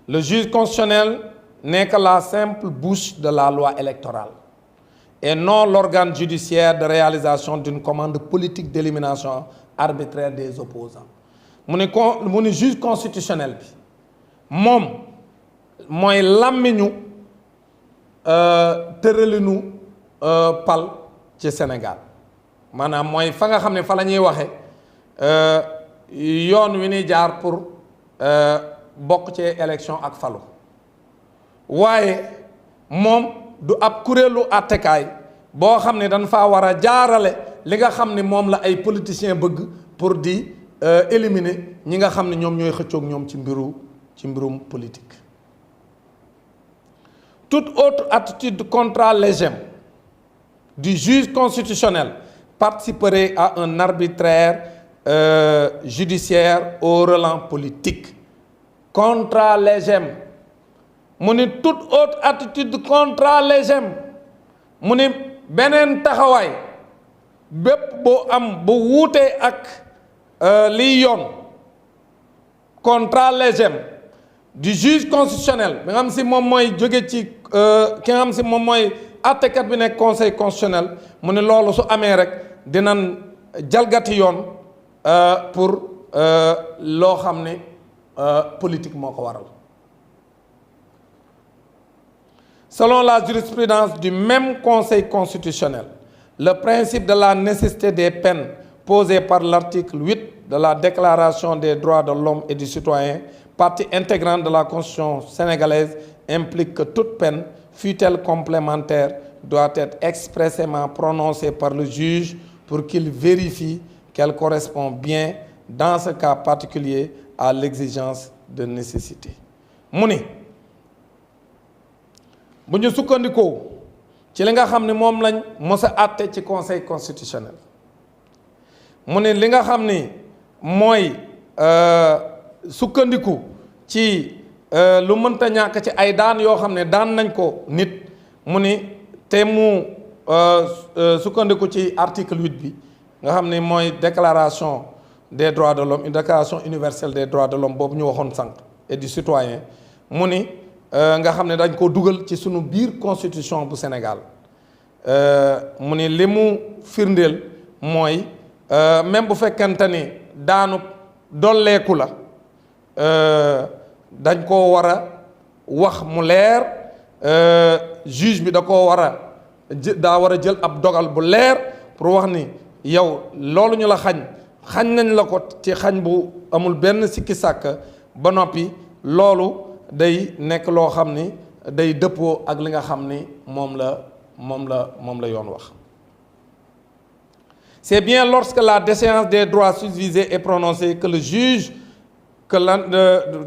Le juge constitutionnel n'est que la simple bouche de la loi électorale et non l'organe judiciaire de réalisation d'une commande politique d'élimination arbitraire des opposants mu ne juge constitutionnel bi moom mooy làmmiñu tëralinu pal ci Sénégal maanaam mooy fa nga xam ne fa la ñuy waxe yoon wi ñuy jaar pour bokk ci élection ak falu waaye moom du ab kuréelu àttekaay boo xam ne dañ faa war a jaarale li nga xam ne moom la ay politiciens bëgg pour di éliminer ñi nga xam ne ñoom ñooy xëccoog ñoom ci mbirum politique. Toute autre attitude contralégère du juge constitutionnel participerait à un arbitraire judiciaire au relent politique. Contralégère mu ni toute autre attitude contralégère mu ni beneen taxawaay bépp boo am bu wuutee ak liy yoon contralégère du juge constitutionnel bi nga xam si moom mooy jóge ci ki nga xam si moom mooy àttekat bi nekk conseil constitutionnel mu ne loolu su amee rek dinañ jalgati yoon pour loo xam ne politique moo ko waral. Selon la jurisprudence du même Conseil constitutionnel, le principe de la nécessité des peines posées par l'article 8 de la Déclaration des droits de l'homme et du citoyen, partie intégrante de la Constitution sénégalaise, implique que toute peine, fût-elle complémentaire, doit être expressément prononcée par le juge pour qu'il vérifie qu'elle correspond bien, dans ce cas particulier, à l'exigence de nécessité. mu ni bu ñu sukkandikoo ci li nga xam ne moom lañ mos a àtte ci conseil constitutionnel mu ne li nga xam ni mooy sukkandiku ci lu mënta ñàkk ci ay daan yoo xam ne daan nañ ko nit mu ni te mu sukkandiku ci article 8 bi nga xam ne mooy déclaration des droits de l'homme une déclaration universelle des droits de l'homme boobu ñu waxoon sànq et du citoyen mu ni nga xam ne dañ ko dugal ci sunu biir constitution bu Sénégal mu ni li mu firndeel mooy même bu fekkente ni daanu dolleeku la dañ koo war a wax mu leer juge bi da koo war a daa war a jël ab dogal bu leer pour wax ni yow loolu ñu la xañ nañ la ko ci xañ bu amul benn sikki sàkk ba noppi loolu day nekk loo xam ni day dëppoo ak li nga xam ni moom la yoon wax. C'est bien lorsque la déchéance des droits susvisés est prononcée que le juge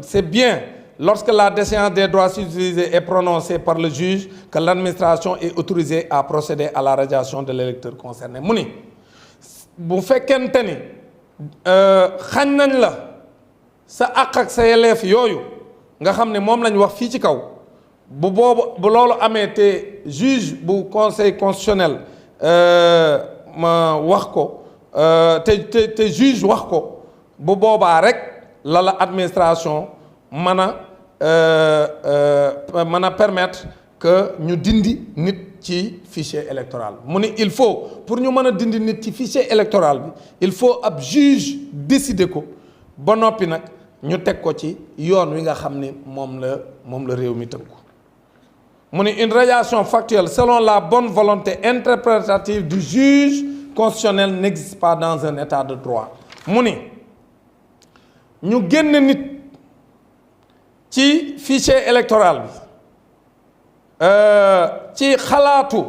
c'est bien lorsque la déchéance des droits susvisés est prononcée par le juge que l'administration est autorisée à procéder à la radiation de l'électeur concerné. mu ni bu fekkente ni xañ nañ la sa àq ak sa yelleef yooyu nga xam ne moom lañ wax fii ci kaw bu loolu amee te juge bu conseil constitutionnel ma wax ko te juge wax ko bu boobaa rek la administration mën a permettre que ñu dindi nit ci fichier électoral mu ni il faut pour ñu mën a dindi nit ci fichier électoral bi il faut ab juge décider ko ba noppi nag ñu teg ko ci yoon wi nga xam ni moom la réew mi tënku. mu ni une radiation factuelle selon la bonne volonté interprétative du juge constitutionnel n'existe pas dans un état de droit. mu ni ñu génn nit ci fichier électoral bi ci xalaatu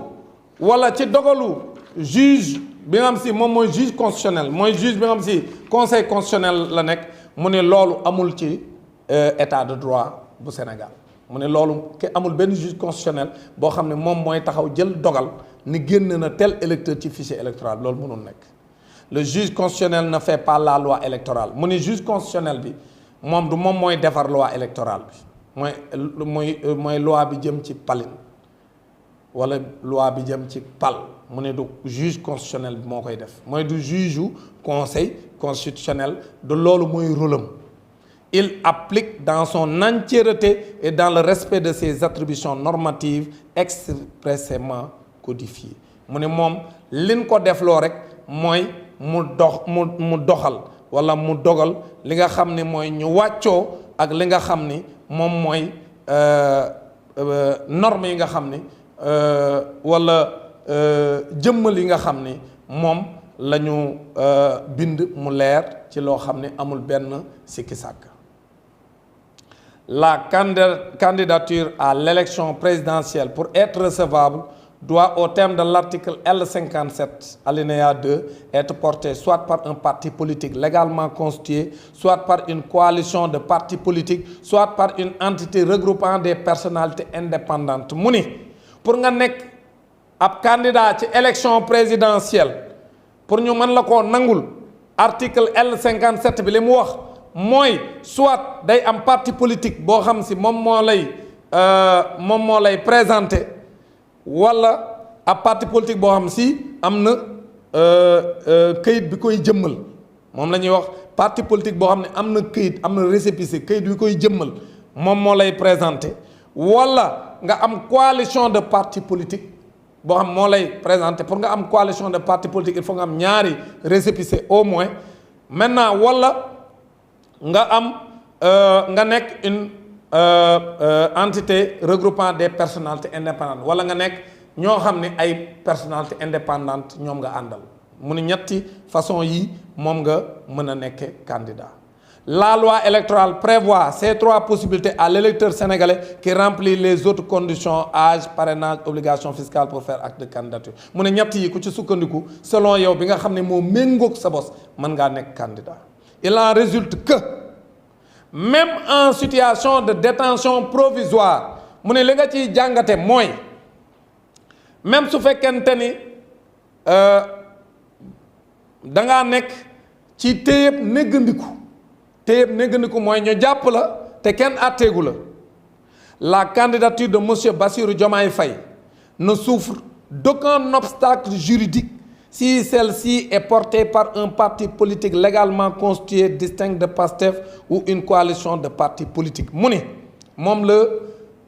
wala ci dogalu juge bi nga xam si moom mooy juge constitutionnel mooy juge bi nga xam si conseil constitutionnel la nekk mu ne loolu amul ci état de droit bu Sénégal mu ne loolu amul benn juge constitutionnel boo xam ne moom mooy taxaw jël dogal ni génn na tel électeur ci fichier électoral loolu mënul nekk. Le juge constitutionnel ne fait pas la loi électorale mu ne juge constitutionnel bi moom du moom mooy defar loi électorale bi mooy loi bi jëm ci palin wala loi bi jëm ci pal mu ne du juge constitutionnel bi moo koy def mooy du juge u conseil constitutionnel de loolu mooy rôle am. Il applique dans son entièreté et dans le respect de ses attributions normatives expressément codifiées mu ne moom liñ ko defloo rek mooy mu doxal wala mu dogal li nga xam ni mooy ñu wàccoo ak li nga xam ni moom mooy normes yi nga xam ni wala jëmmal yi nga xam ni moom la ñu bind mu leer ci loo xam ni amul benn sikki sàkk. La candidature à l'élection présidentielle pour être recevable doit, au terme de l'article L57, alinéa 2, être portée soit par un parti politique légalement constitué, soit par une coalition de partis politiques, soit par une entité regroupant des personnalités indépendantes. mu ni pour nga nekk ab candidat ci élection présidentielle pour ñu mën la koo nangul article L57 bi li mu wax mooy soit day am parti politique boo xam si moom moo lay présenté wala ab parti politique boo xam si am na këyit bi koy jëmmal moom la ñuy wax parti politique boo xam ne am na këyit am na récépissé këyit bi koy jëmmal moom moo lay présenté wala nga am coalition de parti politique boo xam moo lay présenté pour nga am coalition de parti politique il faut nga am ñaari récépissé au moins maintenant wala nga am nga nekk une entité regroupant des personnalités indépendantes wala nga nekk ñoo xam ne ay personnalités indépendantes ñoom nga àndal mu ne ñetti façon yi moom nga mën a nekke candidat. La loi électorale prévoit ces trois possibilités à l'électeur sénégalais qui remplit les autres conditions âge parrainage obligation fiscale pour faire acte de candidature mu ne ñett yi ku ci sukkandiku selon yow bi nga xam ne moo méngoog sa bos mën ngaa nekk candidat. Il en résulte que même en situation de détention provisoire mu ne li nga ciy jàngate mooy même su fekkente ni dangaa nekk ci téyeb néggandiku mooy ñu jàpp la te kenn àtteegu la. La candidature de monsieur Bassirou Diomaye Faye ne souffre d'aucun obstacle juridique si celle-ci est portée par un parti politique légalement constitué distinct de PASTEF ou une coalition de partis politiques mu ni moom le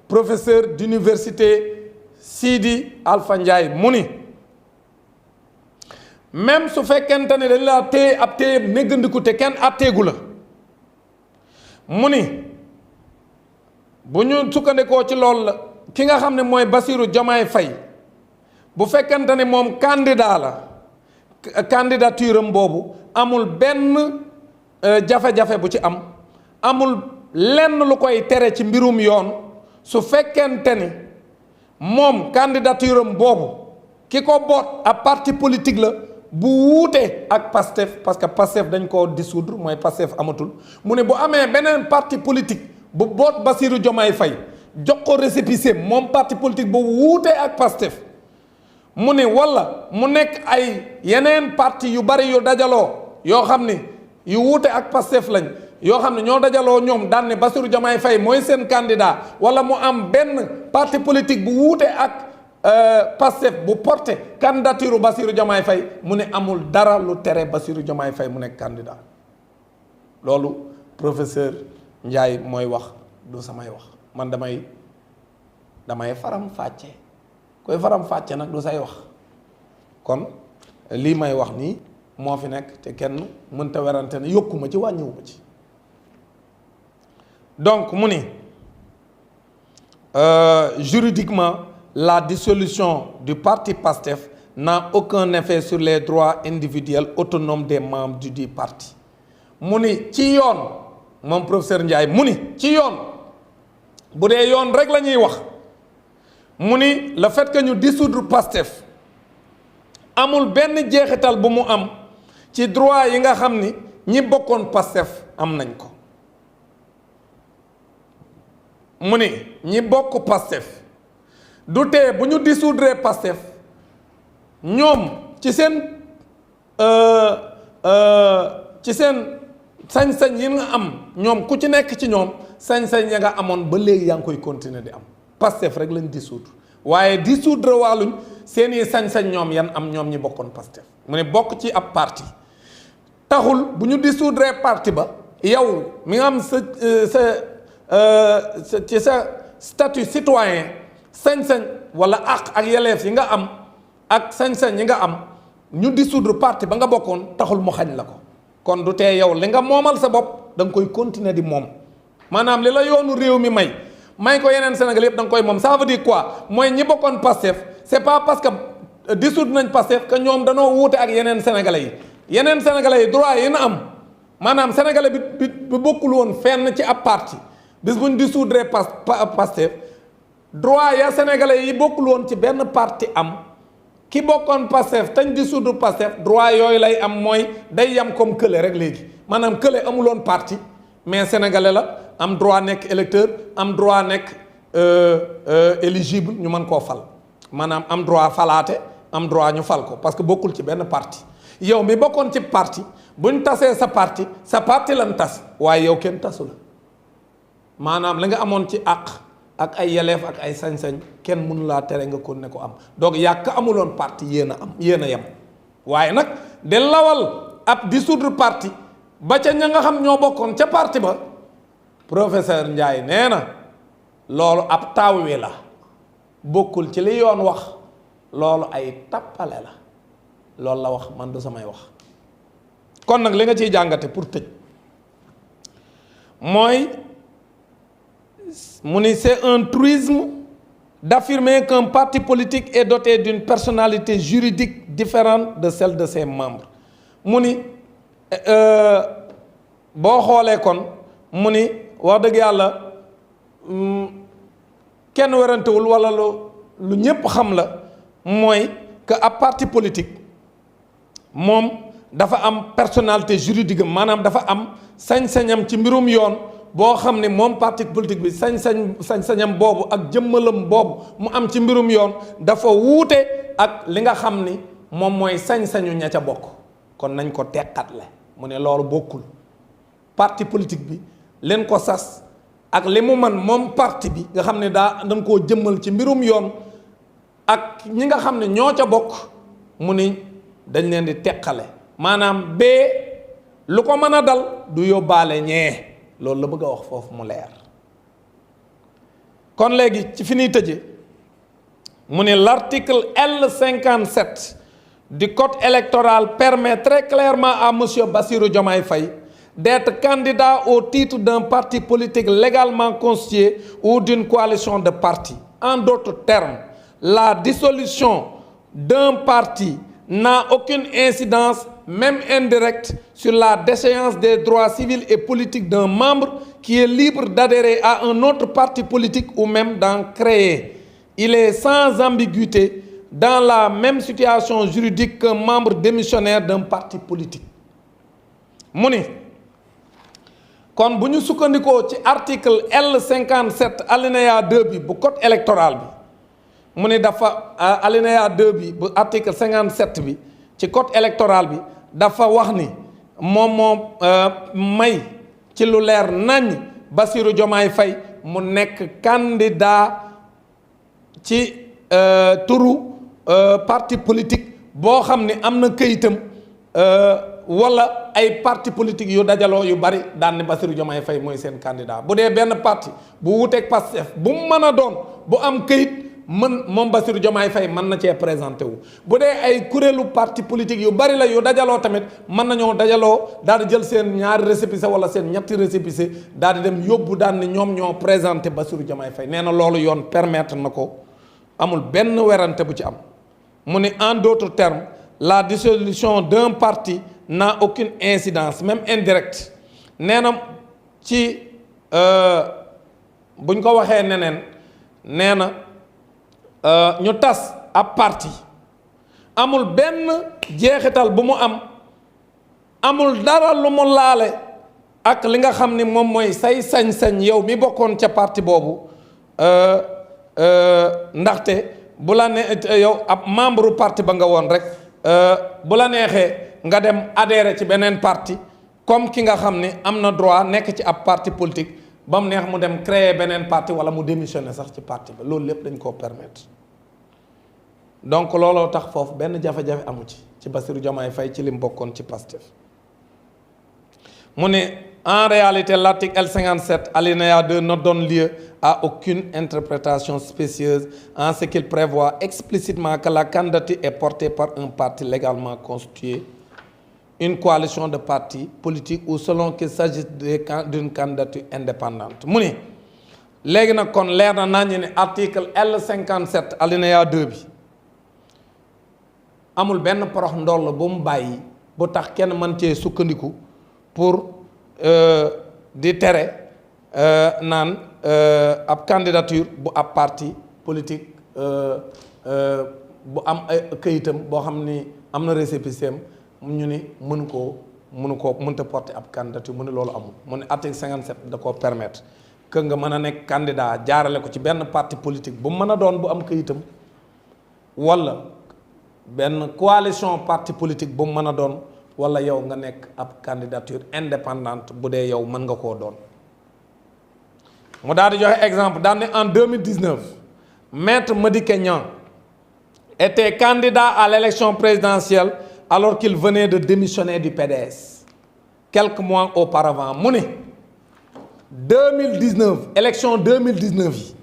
professeur d'université Sidi Alpha Ndiaye mu ni même su fekkente ne dañ la téye ab téye néggandiku te kenn àtteegu la mu ni bu ñu sukkandikoo ci loolu la ki nga xam ne mooy Bassirou Diomaye Faye bu fekkente ne moom candidat la candidature am boobu amul benn jafe-jafe bu ci amul lenn lu koy tere ci mbirum yoon su fekkente ni moom candidature am boobu ki ko boot ab parti politique la bu wuute ak Pastef parce que Pastef dañ koo dissoudre mooy Pastef amatul mu ne bu amee beneen parti politique bu boot Bassirou Diomaye Faye jox ko récépissé moom parti politique boobu wuute ak Pastef mu ne walla mu nekk ay yeneen parti yu bari yu dajaloo yoo xam ni yu wuute ak Pastef lañ yoo xam ne ñoo dajaloo ñoom daan ne Bassirou Diomaye Faye mooy seen candidat walla mu am benn parti politique bu wuute ak Pastef bu porté candidature Bassirou Diomaye Faye mu ne amul dara lu tere Bassirou Diomaye Faye mu nekk candidat loolu professeur Ndiaye mooy wax du samay wax man damay faram fàcce koy faram fàcce nag du say wax kon lii may wax nii moo fi nekk te kenn mënta werante ne yokkuma ci wàññiwuma ci donc mu ni juridiquement la dissolution du parti PASTEF n'a aucun effet sur les droits individuels autonomes des membres du dit parti mu ni ci yoon moom professeur Ndiaye mu ni ci yoon bu dee yoon rek la ñuy wax mu ni le fait que ñu dissoudre PASTEF amul benn jeexital bu mu am ci droit yi nga xam ni ñi bokkoon PASTEF am nañ ko mu ni ñi bokk PASTEF du tee bu ñu dissoudre PASTEF ñoom ci seen sañ-sañ yi nga am ñoom ku ci nekk ci ñoom sañ-sañ ya nga amoon ba léegi yaa ngi koy continuer di am PASTEF rek lañ dissoudre waaye dissoudre wàlluñ seeni sañ-sañ ñoom yan am ñoom ñi bokkoon PASTEF mu ne bokk ci ab parti taxul bu ñu dissoudre parti ba yow mi nga am ci sa statut citoyen sañ-sañ wala àq ak yelleef yi nga am ak sañ-sañ yi nga am ñu dissoudre parti ba nga bokkoon taxul mu xañ la ko kon du tee yow li nga moomal sa bopp da nga koy continuer di moom maanaam li la yoonu réew mi may ko yeneen Sénégal yëpp da nga koy moom ça veut dire quoi mooy ñi bokkoon Pastef c'est pas parce que dissoudre nañ Pastef que ñoom danoo wuute ak yeneen sénégalais yi droit yi na am maanaam sénégalais bi bokkul woon fenn ci ab parti bis buñ dissoudre Pastef droit ya sénégalais yi bokkul woon ci benn parti am ki bokkoon Pastef tañ dissoudre Pastef droit yooyu lay am mooy day yam comme kële rek léegi maanaam kële amuloon parti mais sénégalais la am droit nekk électeur am droit nekk éligible ñu mën koo fal maanaam am droit falaate am droit ñu fal ko parce que bokkul ci benn parti yow mi bokkoon ci parti buñ tasee sa parti lan tas waaye yow kenn tasu la maanaam la nga amoon ci àq ak ay yeleef ak ay sañ-sañ kenn mënu laa tere nga kon ne ko am donc yàq amuloon parti yéen a yem waaye nag de lawal ab dissoudre parti ba ca ña nga xam ñoo bokkoon ca parti ba professeur Ndiaye nee na loolu ab tawwi la bokkul ci li yoon wax loolu ay tappale la loolu la wax man du samay wax kon nag li nga ciy jàngate pour tëj mooy mu ni c'est un truisme d'affirmer qu'un parti politique est doté d'une personnalité juridique différente de celle de ses membres mu ni boo xoolee kon mu ni wax dëgg yàlla kenn werantewul wala lu ñépp xam la mooy que ab parti politique moom dafa am personnalité juridique maanaam dafa am sañ-sañam ci mbirum yoon boo xam ne moom parti politique bi sañ-sañam boobu ak jëmmalam boobu mu am ci mbirum yoon dafa wuute ak li nga xam ni moom mooy sañ-sañu ña ca bokk kon nañ ko teqatle mu ne loolu bokkul parti politique bi leen ko sas ak li mu man moom parti bi nga xam ne dañ koo jëmmal ci mbirum yoon ak ñi nga xam ne ñoo ca bokk mu ni dañ leen di teqale maanaam bee lu ko mën a dal du yóbbaale ñee loolu la bëgg a wax foofu mu leer kon léegi ci fi ñuy tëje mu ne l'article L57 du code électoral permet très clairement à monsieur Bassirou Diomaye Faye d'être candidat au titre d'un parti politique légalement constitué ou d'une coalition de partis. En d'autres termes, la dissolution d'un parti n'a aucune incidence même indirecte, sur la déchéance des droits civils et politiques d'un membre qui est libre d'adhérer à un autre parti politique ou même d'en créer. Il est sans ambiguïté dans la même situation juridique qu'un membre démissionnaire d'un parti politique. mu ni kon bu ñu sukkandikoo ci article L57 alinéa 2 bi bu code électoral bi mu ni dafa alinéa 2 bi bu article 57 bi ci code électoral bi dafa wax ni moom may ci lu leer nañ Bassirou Diomaye Faye mu nekk candidat ci turu parti politique boo xam ni am na këyitam wala ay parti politique yu dajaloo yu bari daan ni Bassirou Diomaye Faye mooy seen candidat bu dee benn parti bu wuteeg Pastef bu mu mën a doon bu am këyit moom Bassirou Diomaye Faye mën na cee présenté wu. bu dee ay kuréelu parti politique yu bari la yu dajaloo tamit mën nañoo dajaloo daal di jël seen ñaari récépissé wala seen ñetti récépissé daal di dem yóbbu daan ni ñoom ñoo présenté Bassirou Diomaye Faye nee na loolu yoon permettre na ko amul benn werante bu ci am mu ni en d'autres termes la dissolution d'un parti n'a aucune incidence même indirecte nee na ci buñ ko waxee neneen nee na ñu tas ab parti amul benn jeexital bu mu am amul dara lu mu laale ak li nga xam ni moom mooy say sañ-sañ yow mi bokkoon ca parti boobu ndaxte bu la ne yow ab membre parti ba nga woon rek bu la neexee nga dem adhérer ci beneen parti comme ki nga xam ni am na droit nekk ci ab parti politique ba mu neex mu dem créer beneen parti wala mu démissionner sax ci parti ba loolu lépp dañ koo permettre donc looloo tax foofu benn jafe-jafe amu ci Bassirou Diomaye Faye ci lim bokkoon ci Pastef mu ne en réalité l'article L57 alinéa 2 ne donne lieu à aucune interprétation spécieuse en ce qu'il prévoit explicitement que la candidature est portée par un parti légalement constitué, une coalition de partis politiques ou selon qu'il s'agisse d'une candidature indépendante. mu ni léegi nag kon leer na nañu ne article L57 alinéa 2 bi amul benn porox ndoll bu mu bàyyi bu tax kenn mën cee sukkandiku pour di tere naan ab candidature bu ab parti politique bu am ay këyitam boo xam ni am na récépissé am ñu ni mënta porter ab candidature mu ne loolu amul mu ne article 57 da koo permettre que nga mën a nekk candidat jaarale ko ci benn parti politique bu mën a doon bu am këyitam wala benn coalition parti politique bu mën a doon wala yow nga nekk ab candidature indépendante bu dee yow mën nga koo doon mu daal di joxe exemple daal ne en 2019 maître Madické Niang était candidat à l'élection présidentielle alors qu'il venait de démissionner du PDS quelques mois auparavant mu ne 2019 élection 2019 yi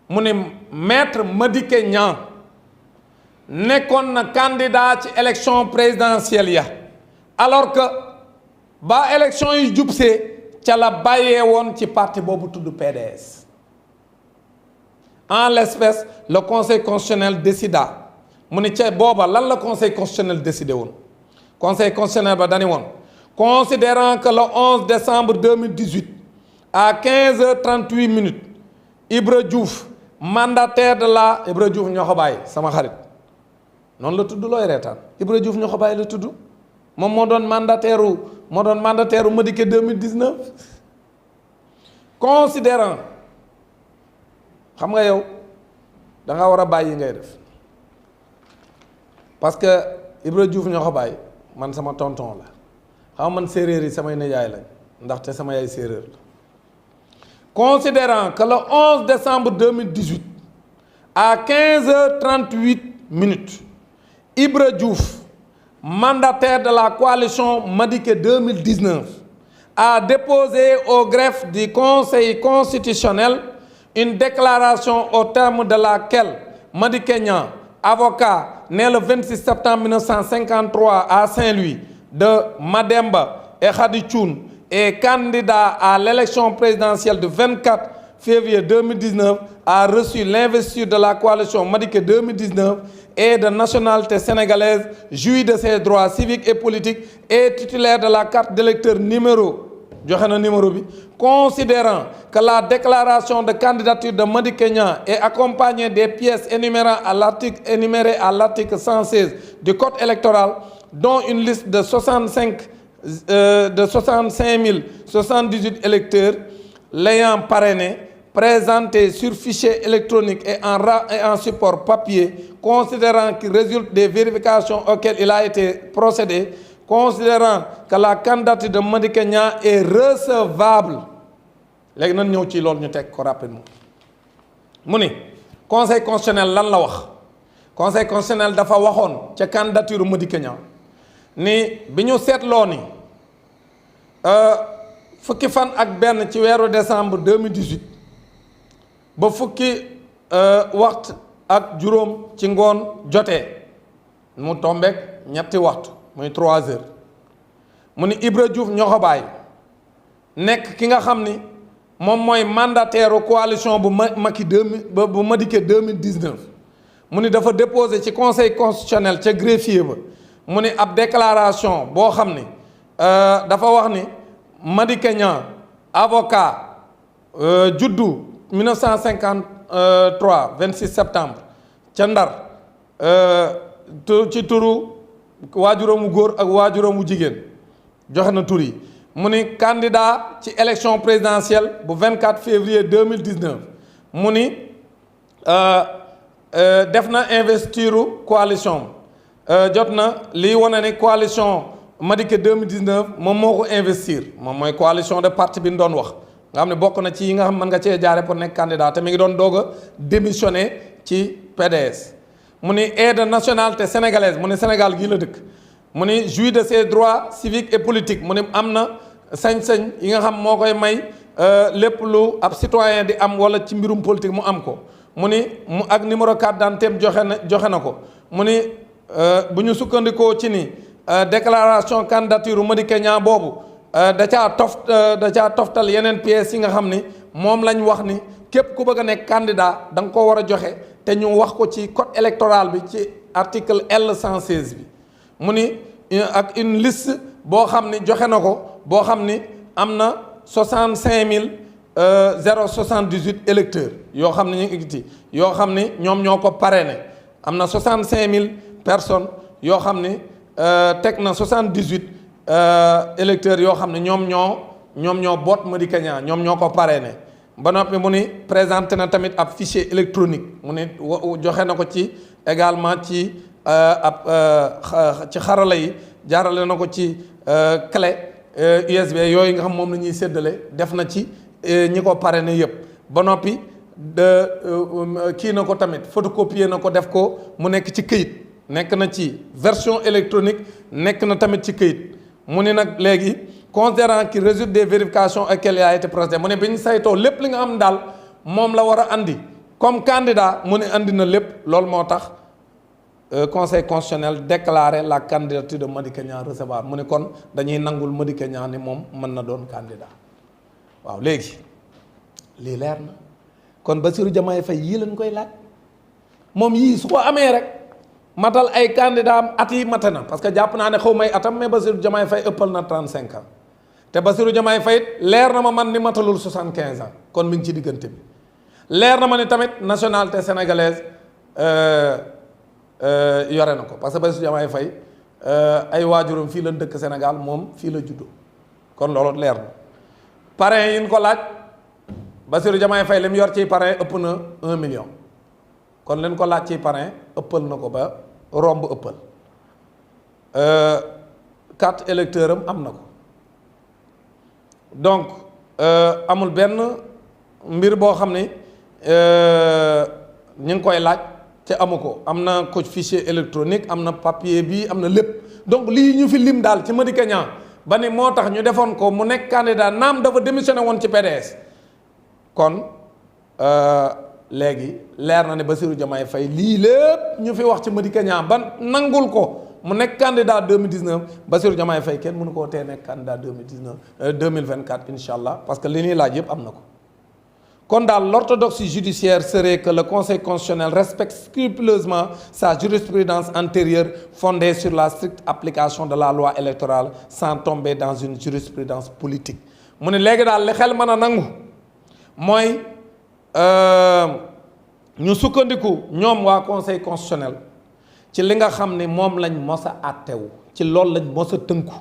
mu ne maître Madické Niang nekkoon na candidat ci élection présidentielle ya alors que ba élection yi jubsee ca la bàyyee woon ci parti boobu tudd PDS en l'espèce le conseil constitutionnel décida mu ni ca booba lan la conseil constitutionnel décidé woon conseil constitutionnel ba dani woon considérant que le 11 décembre 2018 à 15h38 Ibra Diouf mandataire de la Ibra Diouf ñoo ko bàyyi sama xarit noonu la tudd looy reetaan Ibra Diouf ñoo ko bàyyi la tudd moom moo doon mandataire u Madické 2019 considérant xam nga yow da nga war a bàyyi ngay def parce que Ibra Diouf ñoo ko bàyyi man sama tonton la xam man séeréer yi samay nijaay lañ ndaxte sama yaay séeréer la considérant que le 11 décembre 2018 à 15h38 Ibra Diouf mandataire de la coalition Madické 2019 a déposé au greffe du Conseil constitutionnel une déclaration au terme de laquelle Madické Niang, avocat né le 26 septembre 1953 à Saint-Louis de Mademba et Khady Thioune, est candidat à l'élection présidentielle du 24 février 2019 a reçu l'investiture de la coalition Madické 2019 et de nationalité sénégalaise, jouit de ses droits civiques et politiques et titulaire de la carte d'électeur numéro considérant que la déclaration de candidature de Madické Niang est accompagnée des pièces énumérées à l'article 116 du Code électoral, dont une liste de 65 078 électeurs l'ayant parrainé, présenté sur fichier électronique et en support papier, considérant qu'il résulte des vérifications auxquelles il a été procédé, considérant que la candidature de Madické Niang est recevable. Léegi nan ñëw ci loolu ñu teg ko rapidement mu ni conseil constitutionnel lan la wax. Conseil constitutionnel dafa waxoon ca candidature Madické Niang ni bi ñu seetloo ni fukki fan ak benn ci weeru décembre 2018 ba fukki waxtu ak juróom ci ngoon jotee mu tombeek ñetti waxtu muy 3 heures mu ni Ibra Diouf Ñoxobaay nekk ki nga xam ni moom mooy mandataire coalition bu Macky bu Madické 2019 mu ni dafa déposé ci conseil constitutionnel ca greffier ba mu ni ab déclaration boo xam ni dafa wax ni Madické Niang avocat juddu 1953 26 septembre ca Ndar ci turu waajuramu góor ak waajuramu jigéen joxe na tur yi mu ni candidat ci élection présidentielle bu 24 février 2019 mu ni def na investiture coalition jot na lii wane ni coalition Madické 2019 moom moo ko investir moom mooy coalition de parti bi ñu doon wax nga xam ne bokk na ci yi nga xam mën nga cee jaare pour nekk candidat te mi ngi doon doog a démissionné ci PDS mu ni est de nationalité sénégalaise mu ni Sénégal gii la dëkk mu ni jouit de ses droits civiques et politiques mu ni am na sañ-sañ yi nga xam moo koy may lépp lu ab citoyen di am wala ci mbirum politique mu am ko mu ni mu ak numéro carte d'identité joxe na ko mu ni bu ñu sukkandikoo ci ni déclaration candidature Madické Niang boobu da caa toftal yeneen pièces yi nga xam ni moom lañ wax ni képp ku bëgg a nekk candidat da nga ko war a joxe te ñu wax ko ci code électoral bi ci article L116 bi mu ni ak une liste boo xam ni joxe na ko boo xam ni am na 65 078 électeurs yoo xam ne ñu ngi ci yoo xam ni ñoom ñoo ko parrainé am na 65 000 personnes yoo xam ni teg na 78 électeurs yoo xam ne ñoom ñoo boot Madické Niang ñoom ñoo ko parrainé ba noppi mu ni présenté na tamit ab fichier électronique mu ni joxe na ko ci également ci ci xarala yi jaarale na ko ci clé USB yooyu nga xam moom la ñuy séddale def na ci ñi ko parrainé yëpp ba noppi kii na ko tamit photocopier na ko def ko mu nekk ci këyit nekk na ci version électronique nekk na tamit ci këyit mu ni nag léegi considérant qu'il résulte des vérifications auxquelles il a été procédé mu ne bi ñu saytoo lépp li nga xam daal moom la war a andi comme candidat mu ne andi na lépp loolu moo tax conseil constitutionnel déclaré la candidature de Madické Niang recevable mu ne kon dañuy nangul Madické Niang ni moom mën na doon candidat waaw léegi lii leer na kon Bassirou Diomaye Faye yii lañ koy laaj moom yii su ko amee rek matal ay candidat am at yi mate na parce que jàpp naa ne xaw may atam mais Bassirou Diomaye Faye ëppal na 35 ans te Bassirou Diomaye Faye leer na ma man ni matalul 75 ans kon mi ngi ci diggante bi leer na ma ni tamit nationalité sénégalaise yore na ko parce que Bassirou Diomaye Faye ay waajuram fii la dëkk Sénégal moom fii la juddoo kon loolu leer na parrain yi ñu ko laaj Bassirou Diomaye Faye li mu yor ci parrain ëpp na 1 million kon leen ko laaj ci parrain ëppal na ko ba romb ëppal carte électeur am na ko donc amul benn mbir boo xam ne ñu ngi koy laaj te amu ko am na ko fichier électronique am na papier bi am na lépp donc lii ñu fi lim daal ci Madické Niang ba ni moo tax ñu defoon ko mu nekk candidat naam dafa démissionné woon ci PDS kon léegi leer na ne Bassirou Diomaye Faye lii lépp ñu fi wax ci Madické Niang ba nangul ko mu nekk candidat 2019 Bassirou Diomaye Faye kenn mënu koo tee nekk candidat 2019 2024 incha allah parce que li ñuy laaj yëpp am na ko kon daal l'orthodoxie judiciaire serait que le Conseil constitutionnel respecte scrupuleusement sa jurisprudence antérieure fondée sur la stricte application de la loi électorale sans tomber dans une jurisprudence politique. mu ne léegi daal li xel mën a nangu mooy ñu sukkandiku ñoom waa Conseil constitutionnel ci li nga xam ni moom lañ mos a àttewu ci loolu lañ mos a tënku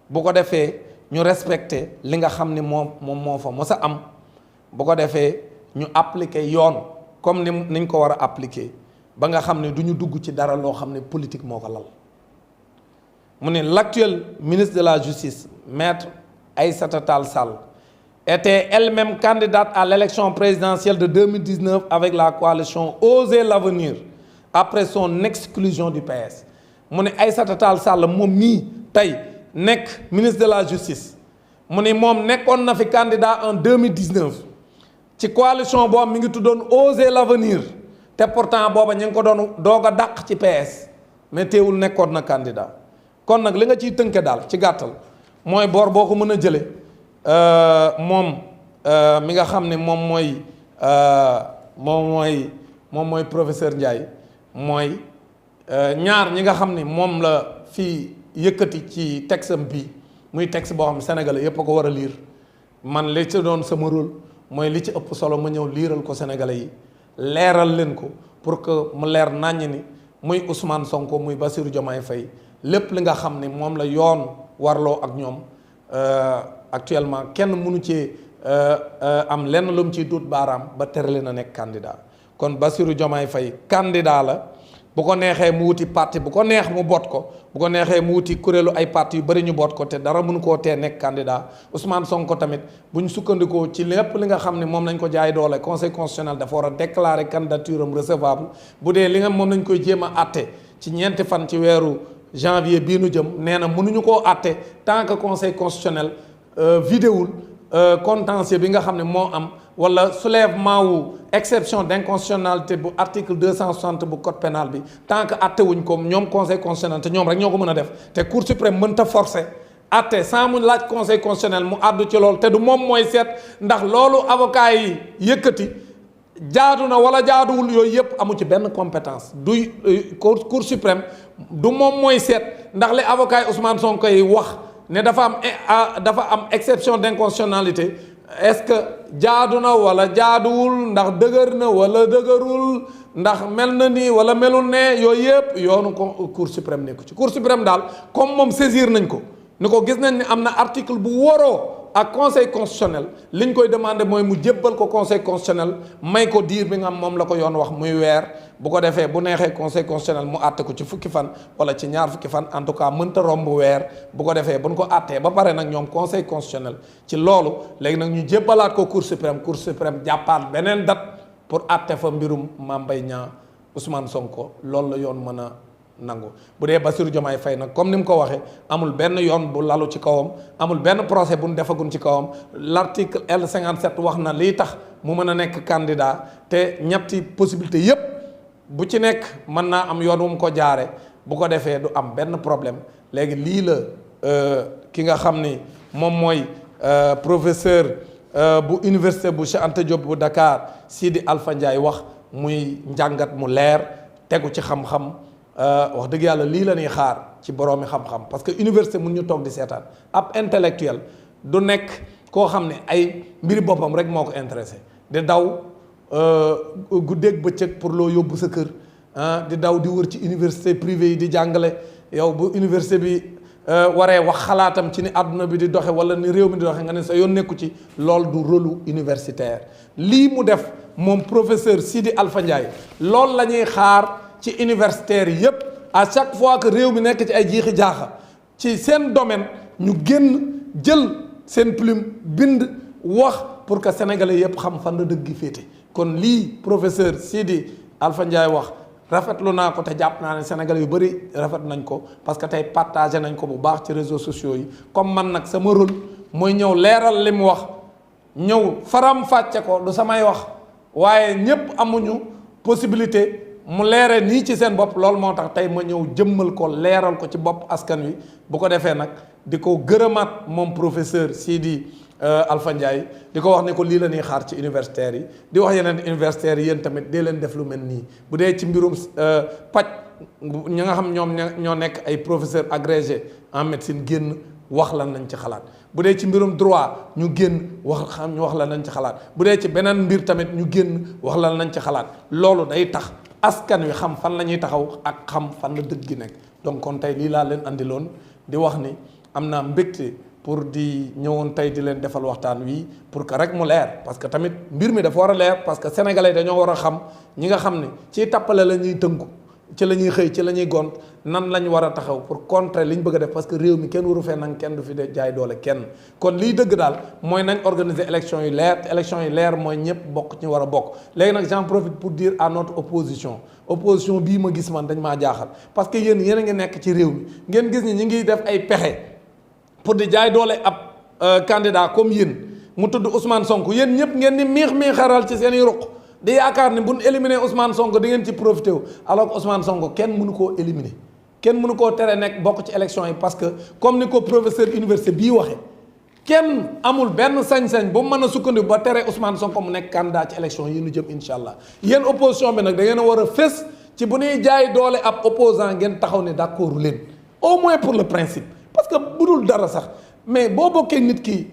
bu ko defee ñu respecté li nga xam ni moom moo fa mos a am bu ko defee ñu appliquer yoon comme niñ ko war a appliquer ba nga xam ne du ñu dugg ci dara loo xam ne politique moo ko lal. mu ne l'actuel ministre de la justice maître Aïssata Tall Sall était elle-même candidate à l'élection présidentielle de 2019 avec la coalition Osez l'Avenir après son exclusion du PS. mu ne Aïssata Tall Sall moom mii tey nekk ministre de la justice mu ne moom nekkoon na fi candidat en 2019 ci coalition boobu mi ngi tuddoon Osez l'Avenir te pourtant booba ñu ngi ko doon doog a dàq ci PS mais teewul nekkoon na candidat. kon nag li nga ciy tënke daal ci gàttal mooy boor boo ko mën a jële moom mi nga xam ne moom mooy professeur Ndiaye mooy ñaar ñi nga xam ne moom la fii yëkkati ci texte bi muy texte boo xam ne sénégalais yépp a ko war a lire man li ci doon sama rôle mooy li ci ëpp solo ma ñëw liiral ko sénégalais yi leeral leen ko pour que mu leer naññ ni muy Ousmane Sonko muy Bassirou Diomaye Faye lépp li nga xam ne moom la yoon warloo ak ñoom actuellement kenn mënu ci am lenn lu mu ciy duut baaraam ba tere leen a nekk candidat kon Bassirou Diomaye Faye candidat la bu ko neexee mu wuti parti bu ko neex mu boot ko bu ko neexee mu wuti kuréelu ay parti yu bëri ñu boot ko te dara mënu koo tee nekk candidat Ousmane Sonko tamit bu ñu sukkandikoo ci lépp li nga xam ne moom lañ ko jaay doole conseil constitutionnel dafa war a déclarer candidature am recevable bu dee li nga moom lañ koy jéem a àtte ci ñeenti fan ci weeru janvier bii nu jëm nee na mënuñu koo àtte tant que conseil constitutionnel vidéwul contentieux bi nga xam ne moo am wala soulèvement wu exception d'inconstitutionnalité bu article 260 bu code pénal bi tant que àtte wuñ ko ñoom conseil constitutionnel te ñoom rek ñoo ko mën a def te cour suprême mënta forcer àtte sans mu laaj conseil constitutionnel mu àddu ci loolu te du moom mooy seet ndax loolu avocat yi yëkkati jaadu na wala jaaduwul yooyu yëpp amu ci benn compétence du cour suprême du moom mooy seet ndax li avocat yi Ousmane Sonko yi wax ne dafa am exception d'inconstitutionnalité est-ce que jaadu na wala jaaduwul ndax dëgër na wala dëgërul ndax mel na nii wala melul ne yooyu yëpp yoonu ko cour suprême nekku ci cour suprême daal comme moom saisir nañ ko ni ko gis nañ ni am na article bu waroo ak conseil constitutionnel li ñu koy demandé mooy mu jébbal ko conseil constitutionnel may ko diir bi nga xam moom la ko yoon wax muy weer bu ko defee bu neexee conseil constitutionnel mu àtte ko ci fukki fan wala ci ñaar fukki fan en tout cas mënta romb weer bu ko defee bu ñu ko àttee ba pare nag ñoom conseil constitutionnel ci loolu léegi nag ñu jébbalaat ko cour suprême jàppaat beneen date pour àtte fa mbirum Mame Mbaye Niang Ousmane Sonko loolu la yoon mën a nangu bu dee Bassirou Diomaye Faye nag comme ni mu ko waxee amul benn yoon bu lalu ci kawam amul benn procès bu ñu defagun ci kawam l'article L57 wax na lii tax mu mën a nekk candidat te ñetti possibilité yépp bu ci nekk mën naa am yoon wu mu ko jaare bu ko defee du am benn problème léegi lii la ki nga xam ni moom mooy professeur bu université bu Cheikh Anta Diop bu Dakar Sidi Alpha Ndiaye wax muy njàngat mu leer tegu ci xam-xam wax dëgg yàlla lii la ñuy xaar ci boroomi xam-xam parce que université mun ñu toog di seetaan ab intellectuel du nekk koo xam ne ay mbiri boppam rek moo ko intéressé di daw guddeeg bëccëg pour loo yóbbu sa kër di daw di wër ci université privée yi di jàngale yow bu université bi waree wax xalaatam ci ni àdduna bi di doxe wala ni réew mi di doxe nga ne sa yoon nekku ci loolu du rôlu universitaire lii mu def moom professeur Sidi Alpha Ndiaye loolu la ñuy xaar ci universitaires yi yépp à chaque fois que réew mi nekk ci ay jiixi jaaxa ci seen domaine ñu génn jël seen plume bind wax pour que sénégalais yépp xam fan la dëgg gi féete kon lii professeur Sidi Alpha Ndiaye wax rafetlu naa ko te jàpp naa ne sénégalais yu bëri rafet nañ ko parce que tey partagé nañ ko bu baax ci réseaux sociaux yi comme man nag sama rôle mooy ñëw leeral li mu wax ñëw faram fàcce ko du samay wax waaye ñépp amuñu possibilité mu leere nii ci seen bopp loolu moo tax tey ma ñëw jëmmal ko leeral ko ci bopp askan wi bu ko defee nag di ko gërëmaat moom professeur Sidi Alpha Ndiaye di ko wax ne ko lii la ñuy xaar ci universitaires yi di wax yeneen universitaires yi yéen tamit dee leen def lu mel nii bu dee ci mbirum paj ñi nga xam ñoom ñoo nekk ay professeur agrégé en médecine génn wax lan nañ ci xalaat bu dee ci mbirum droit ñu génn wax lan nañ ci xalaat bu dee ci beneen mbir tamit ñu génn wax lan nañ ci xalaat loolu day tax askan wi xam fan la ñuy taxaw ak xam fan la dëgg gi nekk. donc kon tey lii laa leen andiloon di wax ni am naa mbégte pour di ñëwoon tey di leen defal waxtaan wi pour que rek mu leer parce que tamit mbir mi dafa war a leer parce que sénégalais dañoo war a xam ñi nga xam ne ci tappale la ñuy tënku ci la ñuy xëy ci la ñuy gont nan lañ war a taxaw pour contrer li ñu bëgg a def parce que réew mi kenn waru fee nang kenn du fi de jaay doole kenn kon liy dëgg daal mooy nañ organiser élection yu leer te élection yu leer mooy ñëpp bokk ci war a bokk léegi nag j'en profite pour dire à notre opposition bii ma gis man dañ maa jaaxal parce que yéen a ngi nekk ci réew mi ngeen gis ni ñi ngi def ay pexe pour di jaay doole ab candidat comme yéen mu tudd Ousmane Sonko yéen ñëpp ngeen ni miixaral ci seen i ruq di yaakaar ne bu ñu éliminer Ousmane Sonko di ngeen ci profité wu alors que Ousmane Sonko kenn mënu koo éliminer kenn mënu koo tere nekk bokk ci élection yi parce que comme ni ko professeur université bii waxee kenn amul benn sañ-sañ bu mën a sukkandiku ba tere Ousmane Sonko mu nekk candidat ci élection yi ñu jëm incha allah yéen opposition bi nag da ngeen a war a fës ci bu ñuy jaay doole ab opposant ngeen taxaw ne d'accord leen au moins pour le principe parce que bu dul dara sax mais boo bokkee nit ki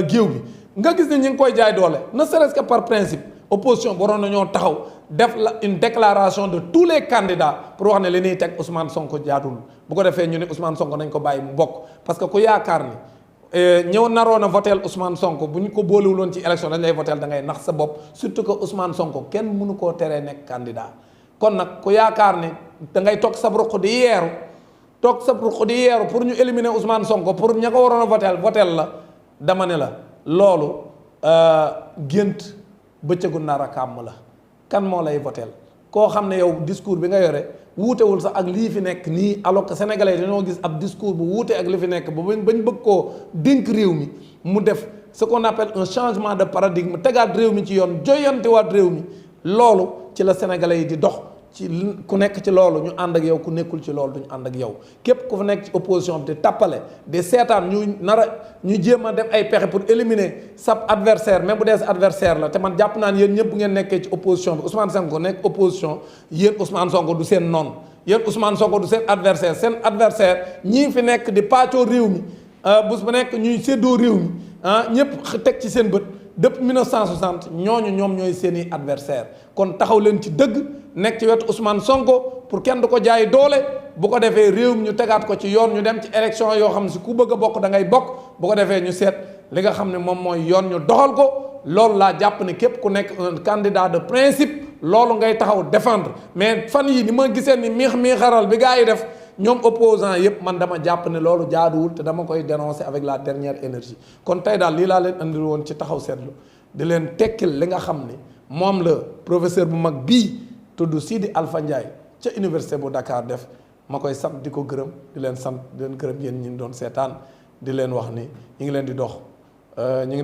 géew bi nga gis ne ñu ngi koy jaay doole ne serait-ce que par principe. opposition waroon nañoo taxaw def la une déclaration de tous les candidats pour wax ne li ñuy teg Ousmane Sonko jaadul bu ko defee ñu ne Ousmane Sonko nañ ko bàyyi mu bokk parce que ku yaakaar ni ñëw naroon a voteel Ousmane Sonko bu ñu ko boolewuloon ci élection dañ lay voteel da ngay nax sa bopp surtout que Ousmane Sonko kenn mënu koo teree nekk candidat kon nag ku yaakaar ne da ngay toog sa ruq di yeeru pour ñu éliminer Ousmane Sonko pour ña ko waroon a voteel la dama ne la loolu gént bëccëgu nar a kàmm la kan moo lay voteel koo xam ne yow discours bi nga yore wuutewul sax ak lii fi nekk nii alors que sénégalais dañoo gis ab discours bu wuute ak li fi nekk ba bañ bëgg koo dénk réew mi mu def ce qu'on appelle un changement de paradigme tegaat réew mi ci yoon joyantiwaat réew mi loolu ci la sénégalais yi di dox ci ku nekk ci loolu ñu ànd ak yow ku nekkul ci loolu duñu ànd ak yow képp ku fa nekk ci opposition bi di tappale di seetaan ñu jéem a def ay pexe pour éliminer sa adversaire même bu dee sa adversaire la te man jàpp naa ne yéen ñëpp bu ngeen nekkee ci opposition bi Ousmane Sonko nekk opposition yéen Ousmane Sonko du seen noonu yéen Ousmane Sonko du seen adversaire ñii fi nekk di paccoo réew mi bés bu nekk ñuy séddoo réew mi ñëpp teg ci seen bët depuis 1960 ñoom ñooy seeni adversaire kon taxaw leen ci dëgg nekk ci wetu Ousmane Sonko pour kenn du ko jaay doole bu ko defee réew mi ñu tegaat ko ci yoon ñu dem ci élection yoo xam ne si ku bëgg a bokk da ngay bokk bu ko defee ñu seet li nga xam ne moom mooy yoon ñu doxal ko loolu laa jàpp ne képp ku nekk un candidat de principe loolu ngay taxaw défendre mais fan yi ni ma gisee ni miixaral bi gaa yi def ñoom opposant yëpp man dama jàpp ne loolu jaaduwul te dama koy dénoncer avec la dernière énergie kon tey daal lii laa leen andil woon ci taxaw seetlu di leen tekkil li nga xam ne moom la professeur bu mag bii tudd Sidi Alpha Ndiaye ca université bu Dakar def ma koy sant di ko gërëm di leen sant di leen gërëm yéen ñi doon seetaan di leen wax ni ñu ngi leen di dox ñu ngi